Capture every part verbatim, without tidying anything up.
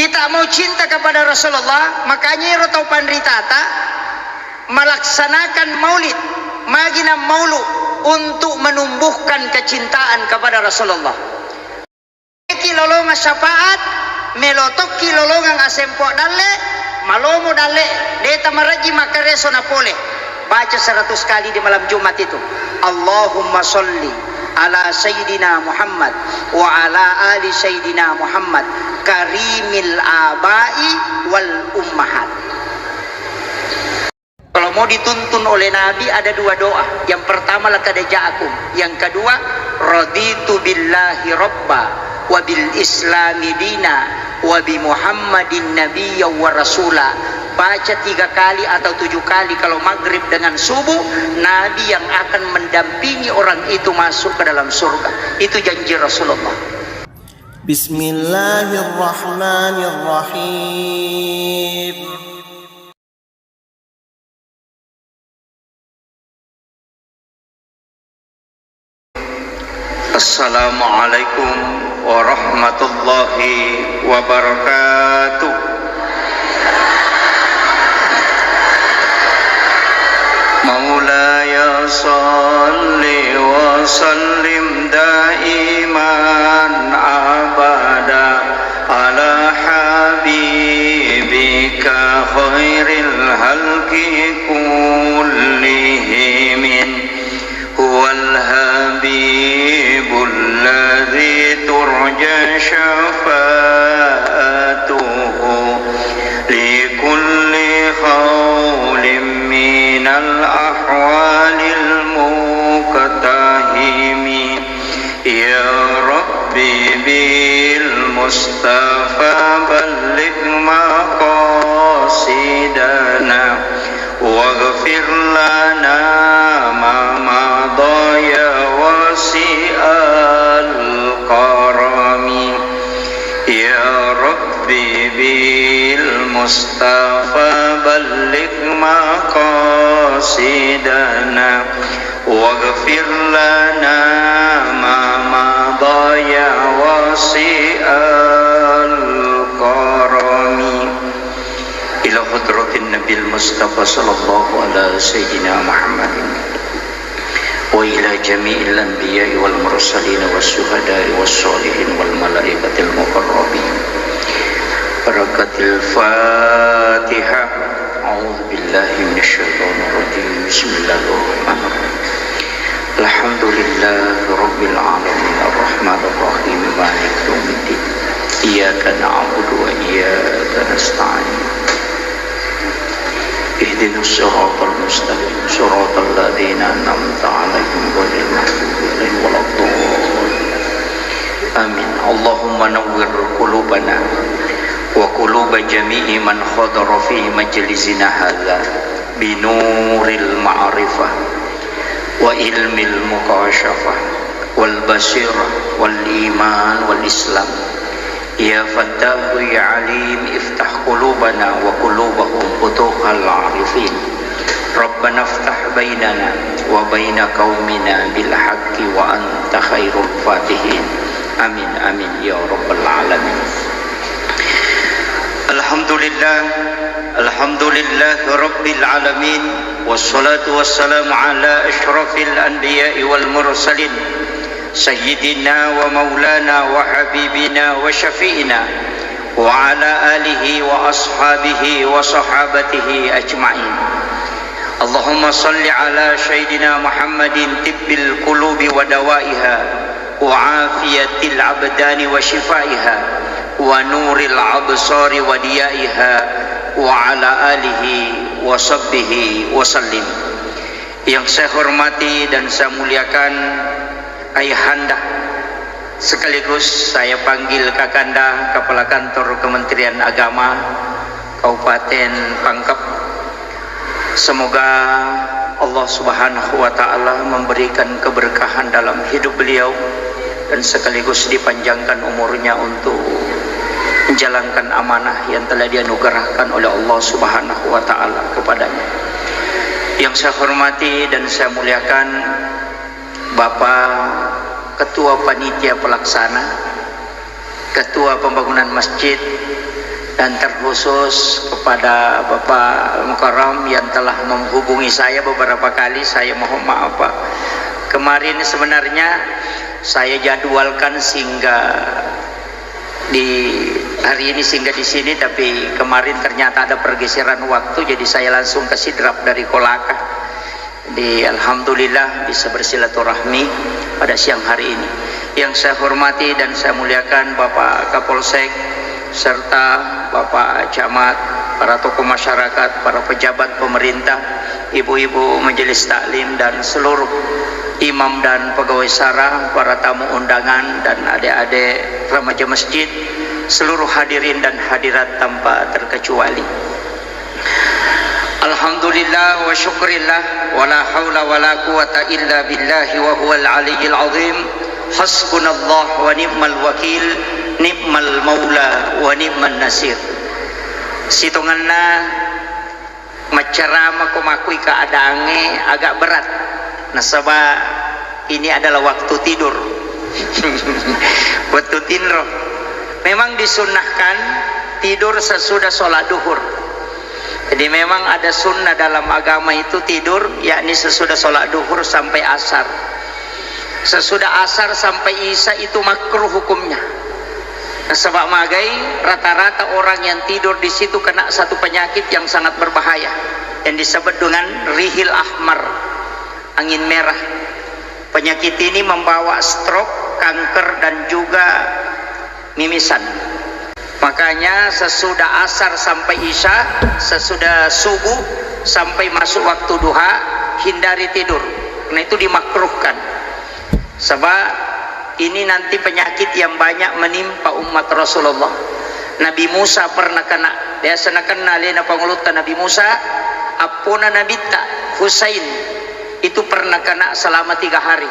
Kita mau cinta kepada Rasulullah, makanya ero tau panritata melaksanakan maulid, magi na maulu untuk menumbuhkan kecintaan kepada Rasulullah. Ki lolongang syafaat, melo tokki lolongang asempo dalle, malomo dalle, de tamarejji makkareso na pole. Baca seratus kali di malam Jumat itu. Allahumma salli ala Sayyidina Muhammad wa ala ali Sayyidina Muhammad karimil abai wal ummahat. Kalau mau dituntun oleh Nabi, ada dua doa. Yang pertama, laqad ja'akum. Yang kedua, raditu billahi rabba wa bil islami dina wa bi Muhammadin nabiyya wa rasula. Baca tiga kali atau tujuh kali kalau maghrib dengan subuh, Nabi yang akan mendampingi orang itu masuk ke dalam surga. Itu janji Rasulullah. Bismillahirrahmanirrahim. Assalamualaikum warahmatullahi wabarakatuh. مولاي صل وسلم دائما أبدا على حبيبك خير الخلق كلهم. هو الحبيب الذي ترجى شفاعته لكل هول من الأهوال المقتحم. يا رب بالمصطفى بلغ مقاصدنا واغفر لنا ما مضى يا واسع الكرم. يا رب بالمصطفى بلغ مقاصدنا واغفر لنا ما مضى يا واسع الكرم. إلى حضرة النبي المصطفى صلى الله على سيدنا محمد وإلى جميع الأنبياء والمرسلين والشهداء والصالحين والملائكة المقربين. بركة الفاتحة. أعوذ بالله من الشيطان الرجيم. بسم الله الرحمن الرحيم. الحمد لله رب العالمين. الرحمن الرحيم. مالك يوم الدين. إياك نعبد وإياك نستعين. اهدنا الصراط المستقيم. صراط الذين أنعمت عليهم غير المغضوب عليهم ولا الضالين. آمين. اللهم نور قلوبنا وقلوب جميع من حضر في مجلسنا هذا بنور المعرفة وعلم المكاشفة والبصيرة والإيمان والإسلام. يا فتاح يا عليم، افتح قلوبنا وقلوبهم فتوح العارفين. ربنا افتح بيننا وبين قومنا بالحق وأنت خير الفاتحين. آمين، آمين يا رب العالمين. الحمد لله، الحمد لله رب العالمين، والصلاة والسلام على أشرف الأنبياء والمرسلين، سيدنا ومولانا وحبيبنا وشفيعنا وعلى آله وأصحابه وصحابته أجمعين. اللهم صل على سيدنا محمد طب القلوب ودوائها وعافية الأبدان وشفائها ونور الأبصار وضيائها وعلى آله وصحبه وسلم. Yang saya hormati dan saya muliakan Ayahanda, sekaligus saya panggil Kakanda, Kepala Kantor Kementerian Agama Kabupaten Pangkep. Semoga Allah Subhanahu wa Ta'ala memberikan keberkahan dalam hidup beliau dan sekaligus dipanjangkan umurnya untuk menjalankan amanah yang telah dianugerahkan oleh Allah Subhanahu wa Ta'ala kepadanya. Yang saya hormati dan saya muliakan Bapak Ketua Panitia Pelaksana, Ketua Pembangunan Masjid, Dan terkhusus kepada Bapak Mukarram yang telah menghubungi saya beberapa kali, saya mohon maaf, Pak. Kemarin sebenarnya saya jadwalkan singgah di hari ini, singgah di sini, tapi kemarin ternyata ada pergeseran waktu, jadi saya langsung ke Sidrap dari Kolaka. Jadi, alhamdulillah bisa bersilaturahmi pada siang hari ini. Yang saya hormati dan saya muliakan Bapak Kapolsek serta Bapak Camat, para tokoh masyarakat, para pejabat pemerintah, ibu-ibu majelis taklim dan seluruh imam dan pegawai sara, para tamu undangan dan adik-adik remaja masjid, seluruh hadirin dan hadirat tanpa terkecuali. Alhamdulillah wa syukrillah, wa la haula wa la quwata illa billahi wa huwal aliyyil azim. Hasbunallah wa ni'mal wakil, ni'mal maula wa ni'man nasir. Sitongenna maccarama ko makui keadaangnge agak berat. Nasaba ini adalah waktu tidur. Waktu tinro. Memang disunnahkan tidur sesudah sholat duhur. Jadi memang ada sunnah dalam agama itu tidur, yakni sesudah sholat duhur sampai asar. Sesudah asar sampai isya itu makruh hukumnya. Nasaba magai, rata-rata orang yang tidur di situ kena satu penyakit yang sangat berbahaya yang disebut dengan rihil ahmar, angin merah. Penyakit ini membawa stroke, kanker, dan juga mimisan. Makanya sesudah asar sampai isya, sesudah subuh sampai masuk waktu duha, hindari tidur. Karena itu dimakruhkan. Sebab ini nanti penyakit yang banyak menimpa umat Rasulullah. Nabi Musa pernah kena, biasa nakena alena pangulutta Nabi Musa, appona Nabitta Husain itu pernah kena selama tiga hari.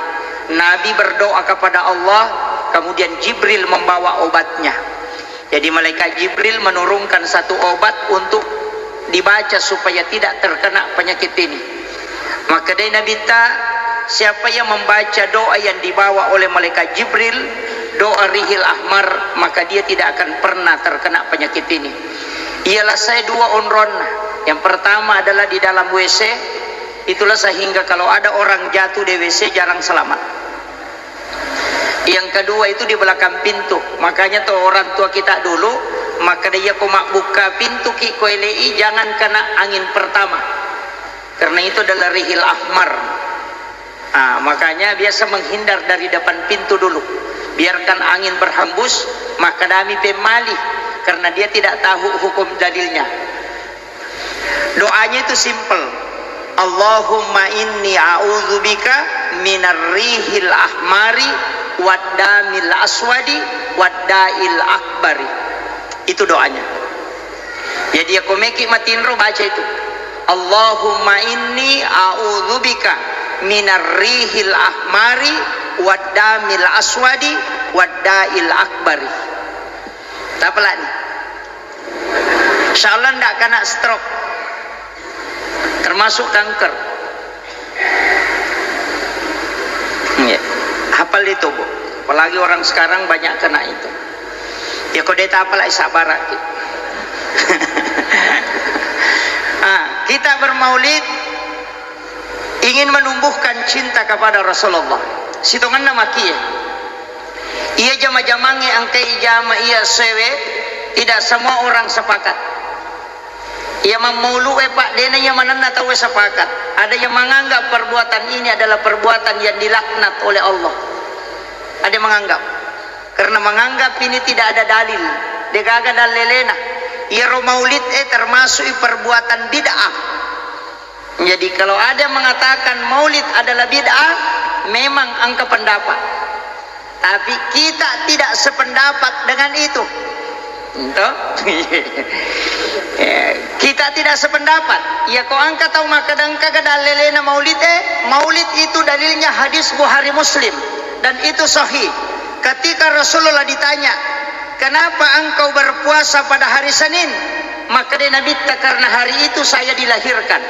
Nabi berdoa kepada Allah, kemudian Jibril membawa obatnya. Jadi malaikat Jibril menurunkan satu obat untuk dibaca supaya tidak terkena penyakit ini. Maka dari Nabitta, siapa yang membaca doa yang dibawa oleh malaikat Jibril, doa rihil ahmar, maka dia tidak akan pernah terkena penyakit ini. Ialah saya dua onronna. Yang pertama adalah di dalam W C, itulah sehingga kalau ada orang jatuh di W C jarang selamat. Yang kedua itu di belakang pintu. Makanya tuh orang tua kita dulu, maka dia ko mabbukka pintu ki ko elei, jangan kena angin pertama. Karena itu adalah rihil ahmar. Ah, makanya biasa menghindar dari depan pintu dulu. Biarkan angin berhembus, maka dami pemmali, karena dia tidak tahu hukum dalilnya. Doanya itu simple. Allahumma inni a'udzubika minar rihil ahmari wad damil aswadi wad dail akbari. Itu doanya. Jadi, ya, ko meki matinro, baca itu. Allahumma inni a'udzubika minar rihil ahmari wad damil aswadi wad dail akbari. Tapalani. Insyaallah ndak kena stroke. Termasuk kanker. Iya. Hafal itu, Bu. Apalagi orang sekarang banyak kena itu. Ya, ko de' tapalai, sabaraki. Ah, kita bermaulid ingin menumbuhkan cinta kepada Rasulullah. Sitongenna makie. Iya jama-jamangnge engkai jama iya sewe, tidak semua orang sepakat. Iya mammaulu'e, Pak, de'na iya manenna tauwe sepakat. Ada yang menganggap perbuatan ini adalah perbuatan yang dilaknat oleh Allah. Ada yang menganggap. Karena menganggap ini tidak ada dalil. De'gaga dalelena. Iyaro maulid e termasuk perbuatan bid'ah. Jadi, kalau ada yang mengatakan maulid adalah bid'ah, memang engka pendapat. Tapi kita tidak sependapat dengan itu. Toh? Ya, kita tidak sependapat. Ya, ko engka tau makkeda engkaga dalelena maulid e, maulid itu dalilnya hadis Bukhari Muslim. Dan itu sahih. Ketika Rasulullah ditanya, "Kenapa engkau berpuasa pada hari Senin?" Maka dia Nabitta, "Karena hari itu saya dilahirkan."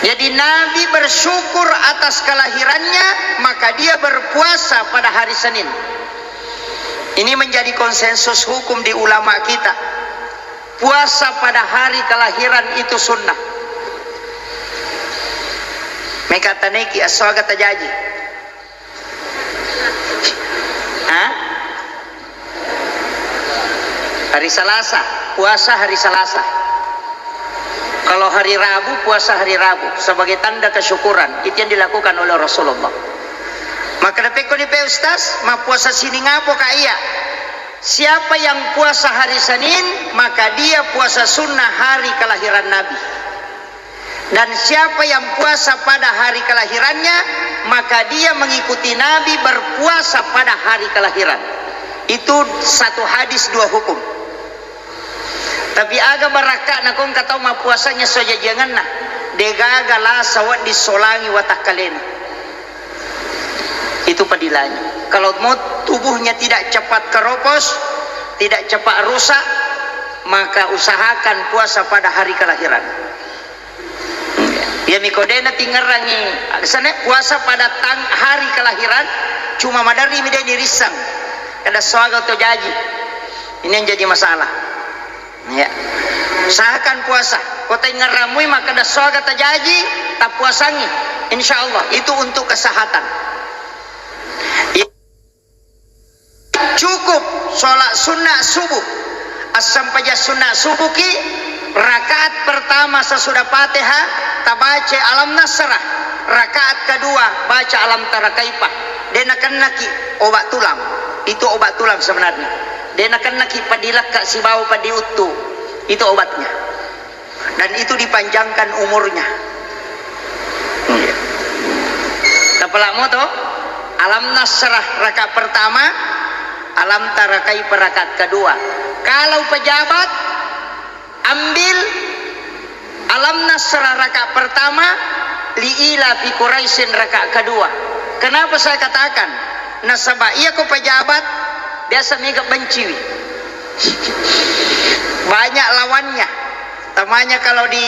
Jadi Nabi bersyukur atas kelahirannya, maka dia berpuasa pada hari Senin. Ini menjadi konsensus hukum di ulama kita. Puasa pada hari kelahiran itu sunnah. Mekataneki aswaga tajaji. Hah? Hari Salasa, puasa hari Salasa. Kalau hari Rabu, puasa hari Rabu sebagai tanda kesyukuran. Itu yang dilakukan oleh Rasulullah. Maka dapekko ni pe Ustaz, mappuasa sining apo ka iya? Siapa yang puasa hari Senin, maka dia puasa sunnah hari kelahiran Nabi. Dan siapa yang puasa pada hari kelahirannya, maka dia mengikuti Nabi berpuasa pada hari kelahiran. Itu satu hadis dua hukum. Tapi aga barakka nakongka tau mappuasanya sojajianganna, degaga lasa wedding solangi watakkalena. Itu padilannya. Kalau mau tubuhnya tidak cepat keropos, tidak cepat rusak, maka usahakan puasa pada hari kelahiran. Iya miko de natingerangi, agasane puasa pada tang hari kelahiran, cuma maderri mi de dirisseng. Kada swaga to jaji. Ini yang jadi masalah. Ya. Usahakan puasa. Ko taingeramui makkeda swaga tajaji, tappuasangi. Insya Allah itu untuk kesehatan. Cukup sholat sunnah subuh. Assempajang sunnah subuh ki, rakaat pertama sesudah Fatihah tabaca alam nasrah, rakaat kedua baca alam tara kaifa. De nakennaki obat tulang. Itu obat tulang sebenarnya. De nakennaki padilakka sibawa padiuttu. Itu obatnya. Dan itu dipanjangkan umurnya. Tapalak moto, alam nasrah rakaat pertama, alam tara kaifa rakaat kedua. Kalau pejabat, ambil alam nasrah rakaat pertama, li ila fi Quraisyin rakaat kedua. Kenapa saya katakan? Nasaba iya ko pejabat, biasa mega benciwi. Banyak lawannya. Tamanya kalau di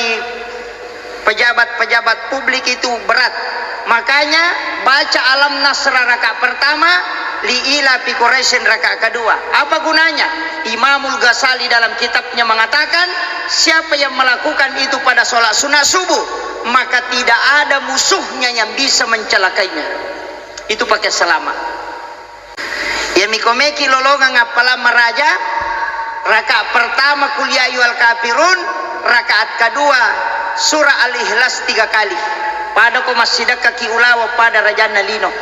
pejabat-pejabat publik itu berat. Makanya baca alam nasrah rakaat pertama, li ila fi Quraisyin rakaat kedua. Apa gunanya? Imamul Ghazali dalam kitabnya mengatakan, siapa yang melakukan itu pada sholat sunat subuh, maka tidak ada musuhnya yang bisa mencelakainya. Itu pakai selamat. Iya miko meki lolongang appalang maraja, rakaat pertama Qul ya ayyuhal kafirun, rakaat kedua surah Al-Ikhlas tiga kali. Pada ko massidekka ki ulawa pada rajanna lino.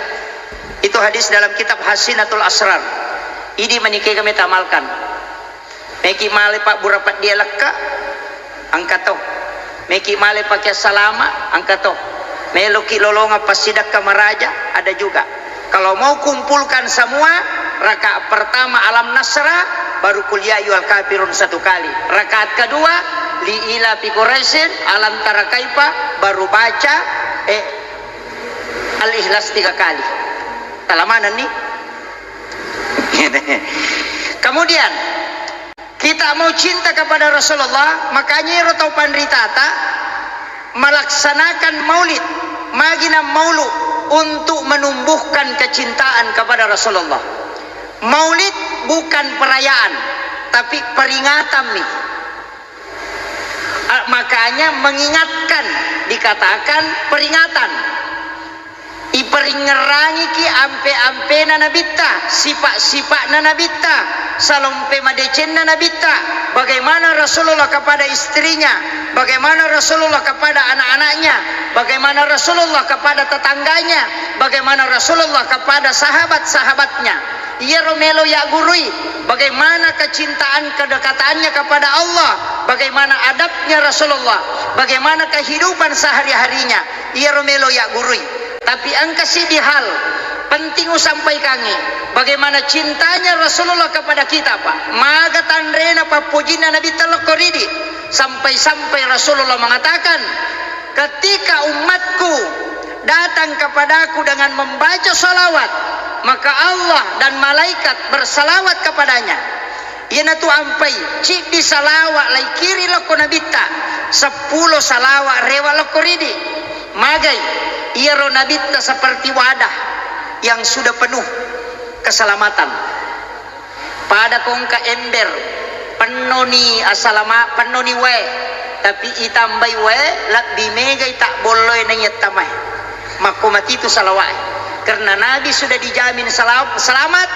Itu hadis dalam kitab Hasinatul Asrar. Idi manikega meta amalkan. Meki male pabbura peddi alekka, engka to. Meki male pake salama, engka to. Meloki lolongang passidekka maraja, ada juga. Kalau mau kumpulkan semua, rakaat pertama alam nasrah, baru Qul ya ayyuhal kafirun satu kali. Rakaat kedua, li ila fi Quraisyin, alam tara kaifa, baru baca, eh, Al-Ikhlas tiga kali. Talamanan nih. Kemudian, kita mau cinta kepada Rasulullah, makanya ero tau panritata melaksanakan maulid, magina maulu untuk menumbuhkan kecintaan kepada Rasulullah. Maulid bukan perayaan, tapi peringatan nih. A-, makanya mengingatkan dikatakan peringatan. Iperingerangiki ampe-ampena Nabitta, sifat-sifatna Nabitta, salompe madecenna Nabitta, bagaimana Rasulullah kepada istrinya, bagaimana Rasulullah kepada anak-anaknya, bagaimana Rasulullah kepada tetangganya, bagaimana Rasulullah kepada sahabat-sahabatnya. Iyaro melo yaggurui, bagaimana kecintaan kedekatannya kepada Allah, bagaimana adabnya Rasulullah, bagaimana kehidupan sehari-harinya. Iyaro melo yaggurui. Tapi engka siddi hal penting usampaikangi, bagaimana cintanya Rasulullah kepada kita, Pak. Maga tanrena pappojinna Nabitta lokko ridi, sampai-sampai Rasulullah mengatakan, ketika umatku datang kepadaku dengan membaca salawat, maka Allah dan malaikat bersalawat kepadanya. Iyanatu ampai, ciddi salawat laikiri lokko Nabitta, seppulo salawat rewa lokko ridi. Magai, iyaro Nabitta seperti wadah yang sudah penuh keselamatan. Pada ko engka ember, pennoni asalama-, pennoni wae, tapi itambai wae, lebbi megai tabbolloe naiya tamae. Makko matitu salawae. Karena Nabi sudah dijamin sela-, selamat,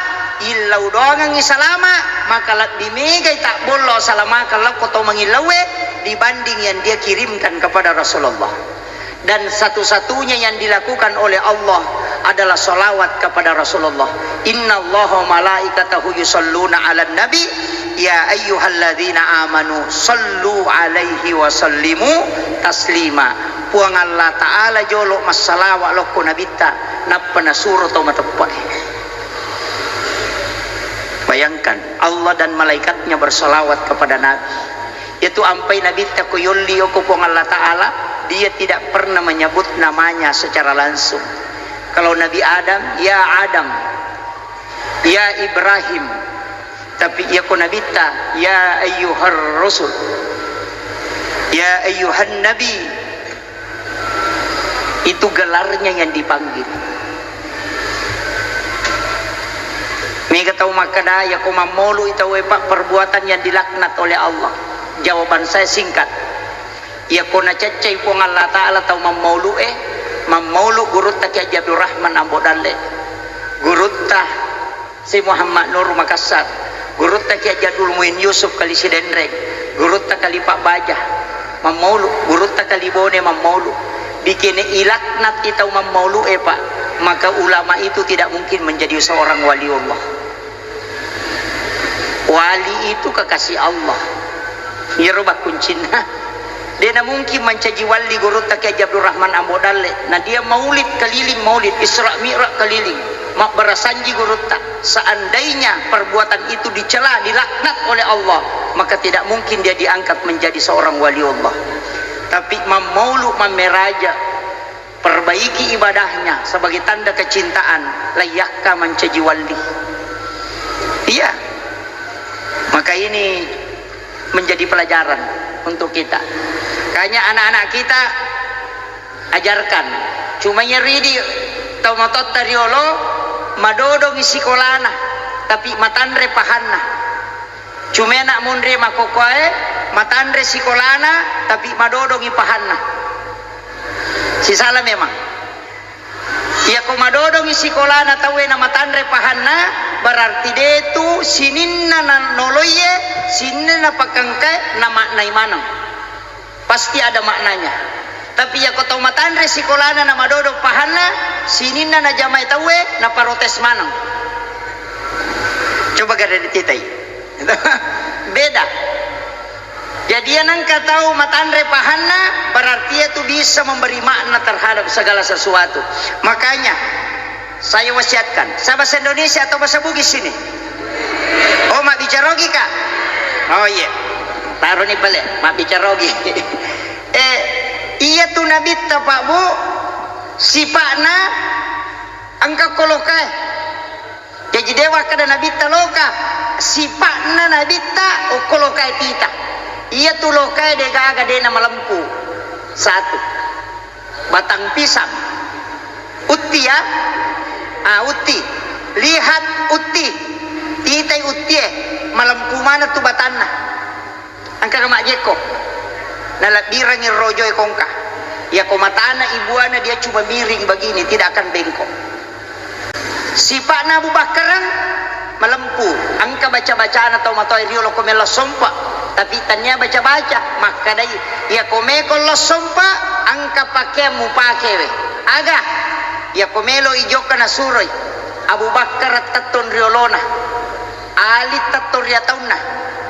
illau doangengngi salama, maka lebbi megai tabbollo asalamakeng lao ko to mangillauwe dibanding yang dia kirimkan kepada Rasulullah. Dan satu-satunya yang dilakukan oleh Allah adalah salawat kepada Rasulullah. Innallaha wa malaikatahu yusalluna 'alan nabi, ya ayyuhalladzina amanu sallu 'alaihi wa sallimu taslima. Puang Allah Ta'ala jolo massalawa lao ko nabitta, nappa nasuro to mateppe'e. Bayangkan, Allah dan malaikatnya bersalawat kepada Nabi. Itu ampai nabitta ko yolli ko Puang Allah Ta'ala, dia tidak pernah menyebut namanya secara langsung. Kalau Nabi Adam, ya Adam, ya Ibrahim. Tapi iya ko nabitta, ya ayyuhar rasul, ya ayyuhan nabi. Itu gelarnya yang dipanggil. Mega tau makkeda, ya ko mammolu i tauwe, Pak, perbuatan yang dilaknat oleh Allah. Jawaban saya singkat. Ya ko naceccai Puang Allah Ta'ala tau mammolu e, mammolu gurutta Kiai Haji Abdurrahman Ambo Dalle. Gurutta Syekh Muhammad Nur Makassar, gurutta Kiai Haji Abdul Muin Yusuf Kali Sidenreng, gurutta Kali Pak Baja, mammolu, gurutta Kali Bone mammolu. Bikene ilaknat i tau mammolu e, Pak, maka ulama itu tidak mungkin menjadi seorang waliullah. Wali itu kekasih Allah. Iyaro bakkuncinna. De' namungkin mancaji walli gurutta Kiai Haji Abdurrahman Ambo Dalle. Na dia maulid keliling, maulid Isra Mi'raj keliling. Mabbarasanji gurutta. Seandainya perbuatan itu dicela, dilaknat oleh Allah, maka tidak mungkin dia diangkat menjadi seorang waliullah. Tapi mammaulu mammeraja, perbaiki ibadahnya sebagai tanda kecintaan, layyakka mancaji walli. Iya. Maka ini menjadi pelajaran untuk kita. Makanya anak-anak kita ajarkan. Cuma iya ridi tau matotta riolo madodongi sikolana, tapi matanre pahanna. Cuma anak munri makkokkoe matanre sikolana, tapi madodongi pahanna. Sisala memang. Iyako madodongi sikolana tauwe na matanre pahanna, berarti detu sininna na noloiye, sininna napakengkae namaknai maneng. Pasti ada maknanya. Tapi iyako tau matanre sikolana na madodong pahanna, sininna najamai tauwe naparotes maneng. Coba gare dititai. Beda. Jadi, iya nengka tau matanre pahanna, berarti itu bisa memberi makna terhadap segala sesuatu. Makanya, saya wasiatkan, saya bahasa Indonesia atau bahasa Bugis ini? Oh, mabbicara Ogi, Kak? Oh, iya. Taroni pale, mabbicara Ogi. Eh, iya tu nabitta, Pak, Bu, sipa'na engka kolokae. Jaji, de' wakkeda nabitta loka, sipa'na nabitta okko lokae tita. Iyatu lokae de'gaga de' namalempu. Satu. Batang pisang. Utti, ya? Ah, utti. Lihat utti. Titai uttie. Malempu maneng tu batanna. Engka majjekko. Nalabbirangi rojoe kongka. Iyako matana ibuana dia cuma miring begini, tidak akan bengkok. Sipa'na Abu Bakkareng malempu, engka baca-bacana tau matoa riolo ko melo sompa, tapi tania baca-baca, makkedai, iyako meko lo sompa, engka pakeang mupakewe. Aga? Iyako melo ijokka nasuroi, Abu Bakkar tettong riolona. Ali tetto ri ataunna,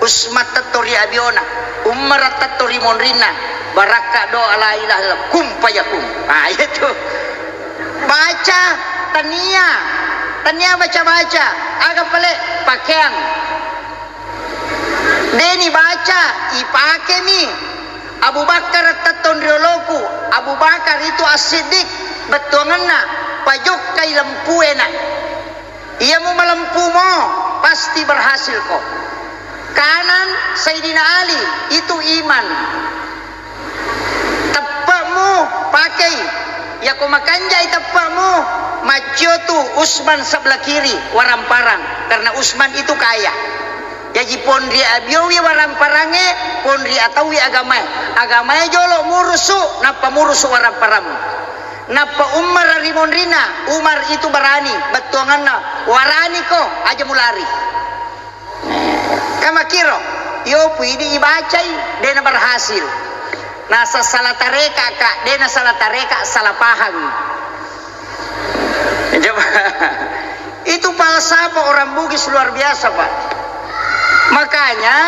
Usman tetto ri abiona, Umar tetto ri monrinna, barakka doa la ilaha illallah, kun fayakun. Ah, itu. Baca, tania, tania baca-baca, aga pale pakeang. Deni baca, ipakemi. Abu Bakar tettong rioloku, Abu Bakar itu As-Siddiq, bettuangenna, pajokkai lempuena. Iya mu malempumo, pasti berhasil ko. Kanan Sayyidina Ali, itu iman. Teppe'mu pakei. Yako makanjai teppe'mu, maccio tu Usman sebelah kiri, waramparang, karena Usman itu kaya. Jaji ponri abiowi waramparangngé, ponri ataui agamaé. Agamaé jolo murusu, nappa murusu waramparang. Nappa Umar ri monrina, Umar itu barani, bettuanganna, waraniko, aja mulari. Kamakiro, yopu idi ibacai, dena berhasil. Nasa salah tareka, Kak, dena salah tareka, salah paham. Coba. Itu falsafah orang Bugis luar biasa, Pak. Makanya,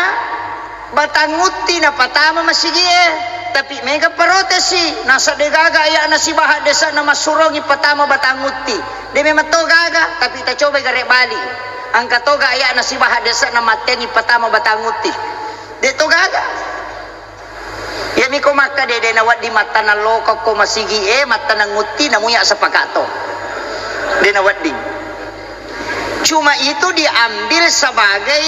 Batang Utti napatama masigi'e, tapi mega parotesi, nasa degaga aya'na sibaha desa'na massurongi patama Batang Utti. De memang to gaga, tapi tacobai gare bali. Engka toga aya'na sibaha desa'na matteangi patama Batang Utti. De to gaga. Iyami ko makkeda de nawedding mattaneng lokokko masigi'e, mattaneng utti, namuya sepakatto. De nawedding. Cuma itu diambil sebagai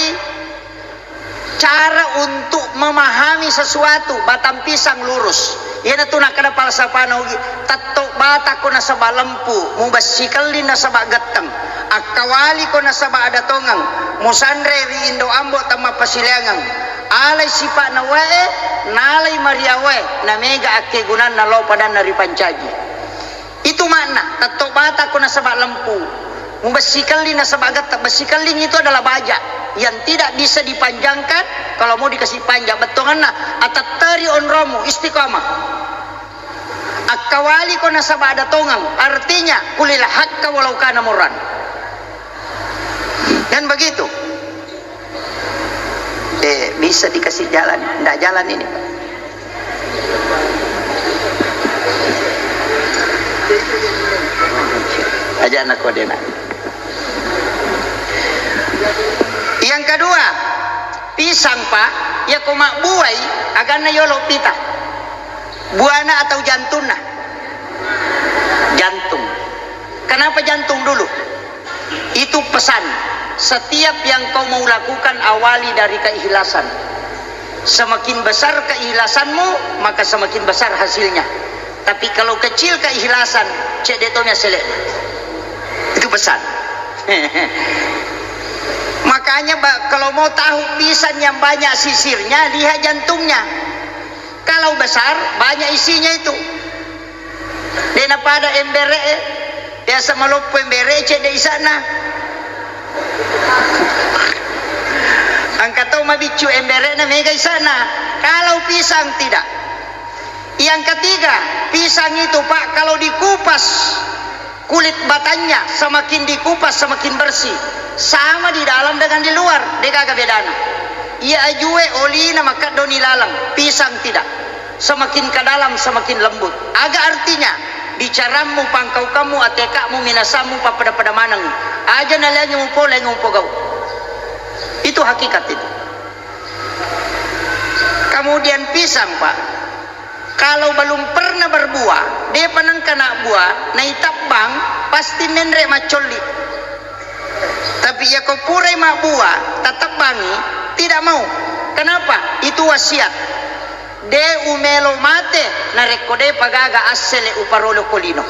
cara untuk memahami sesuatu, batang pisang lurus. Iyanatu nakkeda falsafana Ugi, tetto batakko nasaba lempu, mubessikelling nasaba getteng, akkawaliko nasaba ada tongeng, musanre ri indo ambo temmappasileangeng. Alai sipa'na wae, nalai mariawae, namega akkegunanna lao padanna ripancaji. Itu makna, tetto batakko nasaba lempu, mubessikelling nasaba getteng. Bessikelling itu adalah baja yang tidak bisa dipanjangkan, kalau mau dikasih panjang, bettuanganna, atetteri onromu, istiqamah. Akkawaliko nasaba ada tongeng, artinya, kulil hakka walau kana murran. Dan begitu. Eh, bisa dikasih jalan, ndak jalan ini, Pak. Aja anak kodena. Yang kedua, pisang, Pak, ya ko mabbuai, aganna yolo pita. Buana atau jantunna? Jantung. Kenapa jantung dulu? Itu pesan, setiap yang kau mau lakukan awali dari keikhlasan. Semakin besar keikhlasanmu, maka semakin besar hasilnya. Tapi kalau kecil keikhlasan, cedde to mi asele. Itu pesan. Makanya, ba-, kalau mau tahu pisang yang banyak sisirnya, lihat jantungnya. Kalau besar, banyak isinya itu. Dena pada embere, biasa maloppo embere, cedde isana. Engka to mabiccu embere na mega isana. Kalau pisang tidak. Yang ketiga, pisang itu, Pak, kalau dikupas, kulit batangnya semakin dikupas semakin bersih. Sama di dalam dengan di luar, degaga bedana. Iya ajue olina makeddoni laleng, pisang tidak. Semakin ke dalam, semakin lembut. Aga artinya? Bicarammu, pangkaukammu, ateka'mu, minasammu, pappada-pada maneng. Aja naleangi mupole, mupogau. Itu hakikat itu. Kemudian pisang, Pak. Kalau belum pernah berbuah, depa nengka nabuah, naitabbang, pasti menre maccolli. Tapi yako purai mabbuah, tatebbangi, tidak mau. Kenapa? Itu wasiat. De umelo mate, narekko depa gaga assele uparolo ko lino.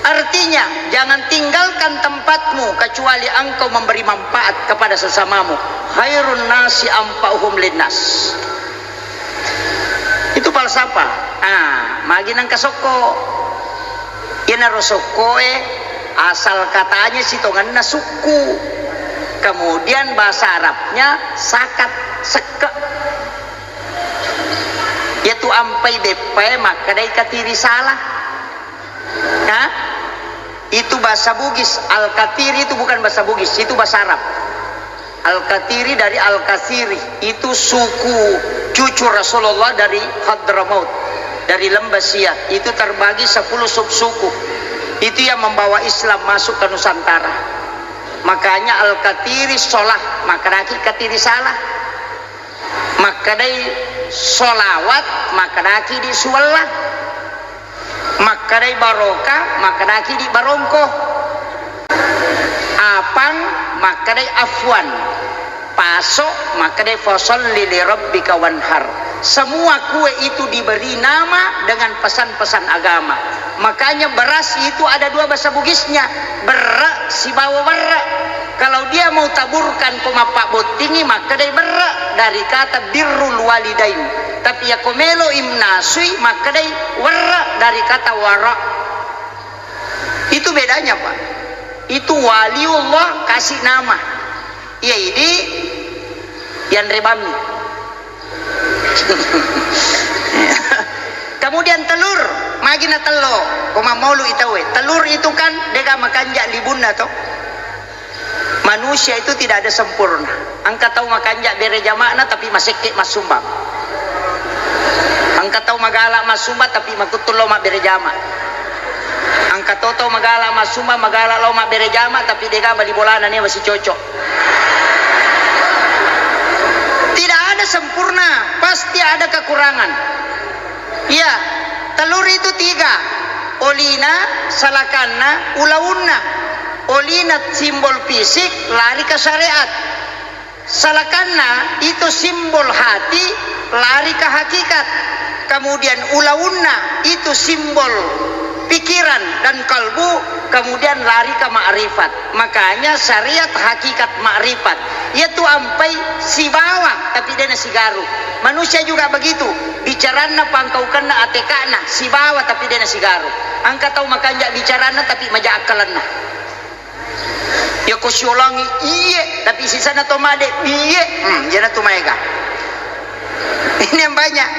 Artinya, jangan tinggalkan tempatmu kecuali engkau memberi manfaat kepada sesamamu. Khairun nasi anfa'uhum linnas. Itu falsafah. Ah, magi nengka sokko. Iyanaro sokkoe asal katanya sitongenna sukku. Kemudian bahasa Arabnya sakat, sekke. Yatu ampai beppae makkedai katiri salah. Hah? Itu bahasa Bugis. Al-Katiri itu bukan bahasa Bugis, itu bahasa Arab. Al-Katiri dari Al-Kasiri, itu suku cucu Rasulullah dari Hadramaut, dari Lembah Sia. Itu terbagi sepuluh subsuku. Itu yang membawa Islam masuk ke Nusantara. Makanya Al-Katiri solah, makkedaki katiri salah. Makkedai solawat, makkedaki di suwella. Makkedai baroka, makkedaki di barongko. Apang, makkedai afwan. Paso, makkedai, "Fasalli li rabbika wanhar." Semua kue itu diberi nama dengan pesan-pesan agama. Makanya beras itu ada dua bahasa Bugisnya, berre sibawa werre. Kalau dia mau taburkan ko mappabbottingi, makkedai berre dari kata birrul walidain. Tapi ya ko melo imnasui, makkedai werre dari kata wara. Itu bedanya, Pak. Itu waliullah kasih nama. Iya, idi yanre bammi. Kemudian telur, magi na tello, ko mammaulu i tauwe. Telur itu kan dega makanja libunna to. Manusia itu tidak ada sempurna. Engka tau makanja bere jama'na tapi masekke massumbang. Engka tau magala massumbang tapi makuttu lo mabbere jama. Engka to tau magala massumbang, magala lao mabbere jama, tapi dega bali bolana newa sicocok. Tidak ada sempurna, pasti ada kekurangan. Iya, telur itu tiga. Olina, salakanna, ulaunna. Olina simbol fisik, lari ke syariat. Salakanna itu simbol hati, lari ke hakikat. Kemudian ulaunna itu simbol pikiran dan kalbu, kemudian lari ke makrifat. Makanya syariat hakikat makrifat. Iyatu ampai sibawa tapi dena sigaru. Manusia juga begitu. Bicaranna pangkaukenna ateka'na sibawa tapi dena sigaru. Engka tau makanja bicaranna tapi maja akkalenna. Yako siolangi iye, tapi sisana to made biye. Hmm, jana tu maega. Ini yang banyak.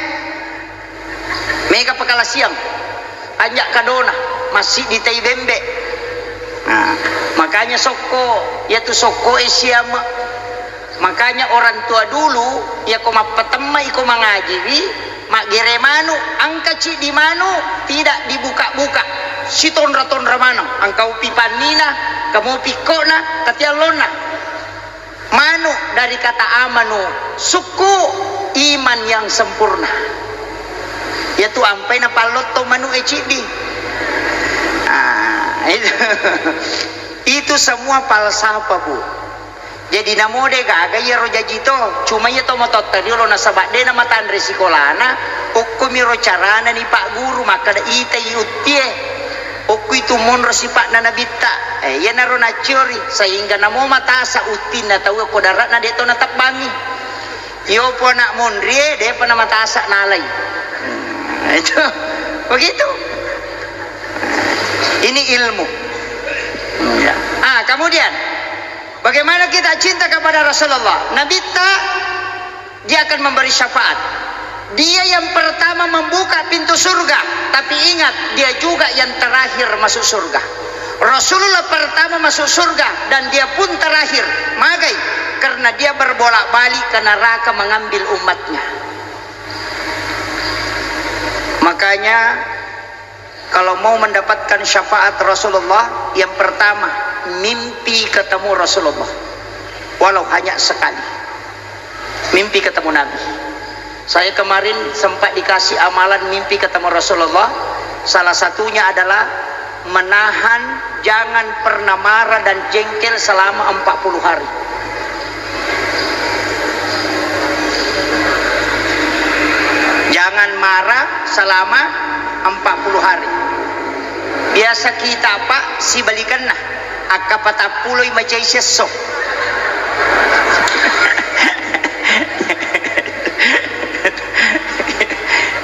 Mega pakalasiang. Anjak kadona, masih di tai bembe. Nah, makanya sokko, ya tu sokko e siama. Makanya orang tua dulu, ya ko mappatemma iko mangajiwi, maggere manu, engka ciddi manu, tidak dibuka-buka. Sitonra-tonra maneng, engka upi pannina, kamopi ikkona, katiallonna. Manu dari kata amanu, sukku, iman yang sempurna. Yatu ampai napallotto manu e ciddi. Ah, itu. Itu semua falsafah, Bu. Jadi namo de gaga iyaro jaji to, cuma iya to matotta riolo nasaba de namatanre sikolana, okkomiro carana ni Pak Guru makkeda itai uttie, okko itu monro sipa'na nabitta. Eh, iyanaro nacciori, sehingga namo matasa uttinna tau ko dare'na de to natebbangi. Iyo po anak monrie, depa namatasa nalai. Hmm, itu. Begitu. Ini ilmu. Ya. Ah, kemudian Bagaimana kita cinta kepada Rasulullah? Nabitta, dia akan memberi syafaat. Dia yang pertama membuka pintu surga, tapi ingat, dia juga yang terakhir masuk surga. Rasulullah pertama masuk surga dan dia pun terakhir. Magai? Karena dia berbolak-balik ke neraka mengambil umatnya. Makanya Kalau mau mendapatkan syafaat Rasulullah, yang pertama, mimpi ketemu Rasulullah. Walau hanya sekali. Mimpi ketemu Nabi. Saya kemarin sempat dikasih amalan mimpi ketemu Rasulullah. Salah satunya adalah menahan jangan pernah marah dan jengkel selama empat puluh hari. Jangan marah selama empat puluh hari. Biasa kita, Pak, sibalikanna. Akka patappuloi macai siesso.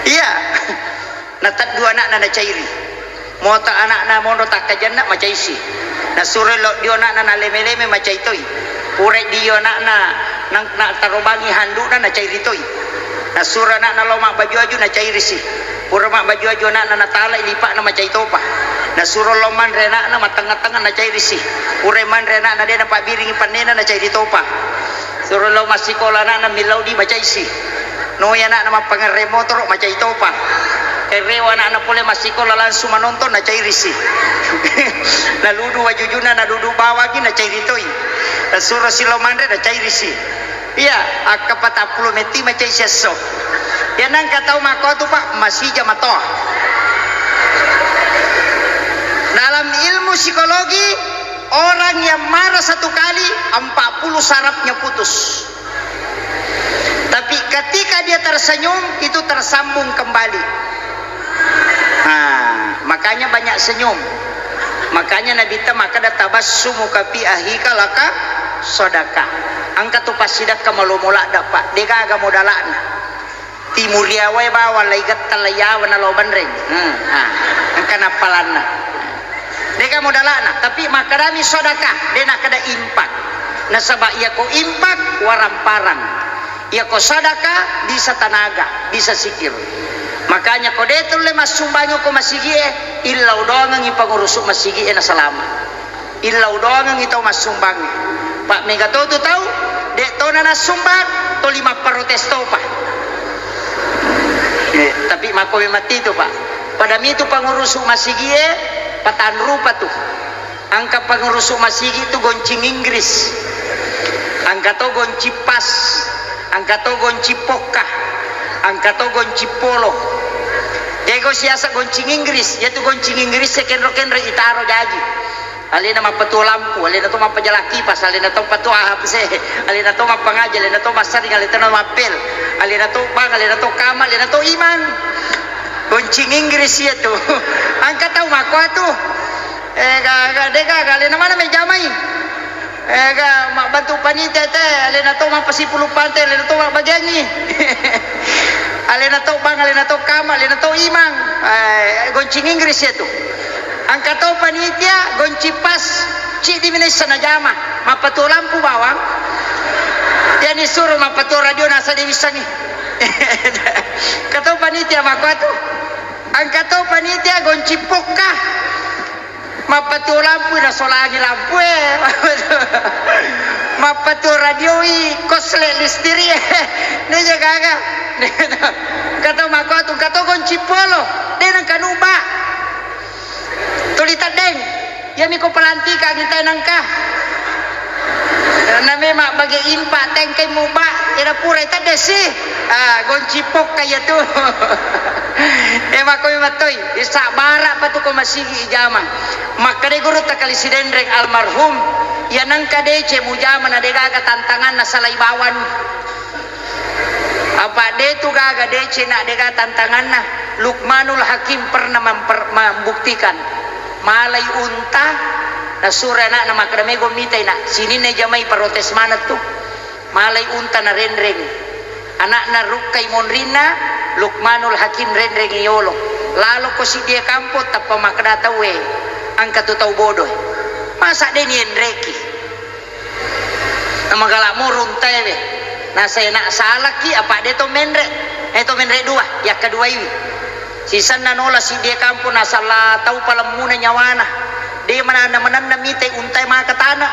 Iya. Nateddu ana'na nacairi. Mota ana'na monro takkajanna macaisi. Nasuroi loddio ana'na naleme-leme macai toi. Purai dio ana'na nang-, natarobangi handu'na nacairi toi. Nasuro ana'na lao mabbaju-aju nacairisi. Pura mabbaju-aju ana'na natalai lipa'na macai topa. Nasuro lao manre ana'na mattengnga-tengnga nacairisi. Purai manre ana'na de napabbiringi pannena nacairi topa. Suro lao massikola ana'na millau di macaisi. Noi ana'na mappangerre motoro macai topa. Kerewa ana'na pole massikola langsung manonton nacairisi. Naludu wajujuna nadudu bawangi nacairi toi. Nasuro silao manre nacairisi. Iya, akka patappulo metti macai siesso. Iya nangka tau makkotu, Pak, masija matoa. Dalam ilmu psikologi, Orang yang marah satu kali, empat puluh sarafnya putus. Tapi ketika dia tersenyum, itu tersambung kembali. Nah, makanya banyak senyum. Makanya Nabi ta makkeda, "Tabassumuka fi akhika laka sadaqah." Engka tu passidekka malomo ladde, Pak, degaga modala'na. Timuriawae bawang lai getta lai yawa na lao banreng. Hmm, ah, engka nappalanna. Deka modala'na, tapi makkedami sedekah, de nakkeda infak. Nasaba iyako infak, waramparang. Iyako sedekah, bisa tenaga, bisa sikir. Makanya ko de tulle massumbangi ko masigie, illau doangengi pangurusu masigie na salama. Illau doangengi tau massumbangnge. Pa mega to tu tau, de to na nassumbang, toli mapparotes topa. Eh, tapi makko memang titu, Pak. Pada mitu pangurusu masigie, patanrupa tu. Engka pangurusu masigi tu goncing Inggris. Engka to goncing pas. Engka to goncing pokka. Engka to goncing polo. Jago siasa goncing Inggris, yaitu goncing Inggris kenro-kenro itaro jaji. Alena mappatuo lampu, alena to mappajala kipas, alena to patuo A H C, alena to mappangaji, alena to massaring, alena to mappel, alena to bang, alena to kama, alena to imang. Goncing Inggris iya tu. Engka tau makko atu. Eh, ga, ga, de ga, ga, alena mana mejamai? Eh, ga, mabbantu panitia te, alena to mappasipulung pante, alena to mabbagiangi. Alena to bang, alena to kama, alena to imang. Eh, goncing Inggris iya tu. Engka to panitia, goncing pas, ciddi mi naisseng najama, mappatuo lampu bawang. Tiani suro mappatuo radio nasa de wissengi. Engka to panitia makko atu. Engka to panitia goncing pokka. Mappatuo lampu nasolangi lampue. Mappatuo radioi kosle listiri. Neja gaga. Engka to makko atu, engka to goncing polo. De nengka nuba. Tuli teddeng, iyami ko pelantikangi tae nengka. Na memang bage impa tengkai muba, ira pura tedde si. Ah, goncing pokka iya tu. Eh, makko memang toi, sabbara pa tu ko masigi ijama. Makkeda gurutta kali Sidenreng almarhum, iya nengka deceng mujama na degaga tantanganna salai bawang. Apa de tu gaga deceng na dega tantanganna. Luqmanul Hakim pernah memper-, membuktikan, malai unta, nasuro anakna makkeda, "Mego mitai, Nak, sininna jamai protes maneng tu." Malai unta narenreng. Anakna rukkai monrinna, Luqmanul Hakim renreng yolo. Lalo ko siddi kampo tappa makkeda tauwe, engka tu tau bodoe. Masa de nienreki? Namagala moro untaewe. Nasai nak salaki apa de to menre. Eh, to menre dua, yakkaduaiwi. Sisenna nola siddi kampo nasala tau palemmuna nyawana. De mananna-mananna mitai untae maka tana.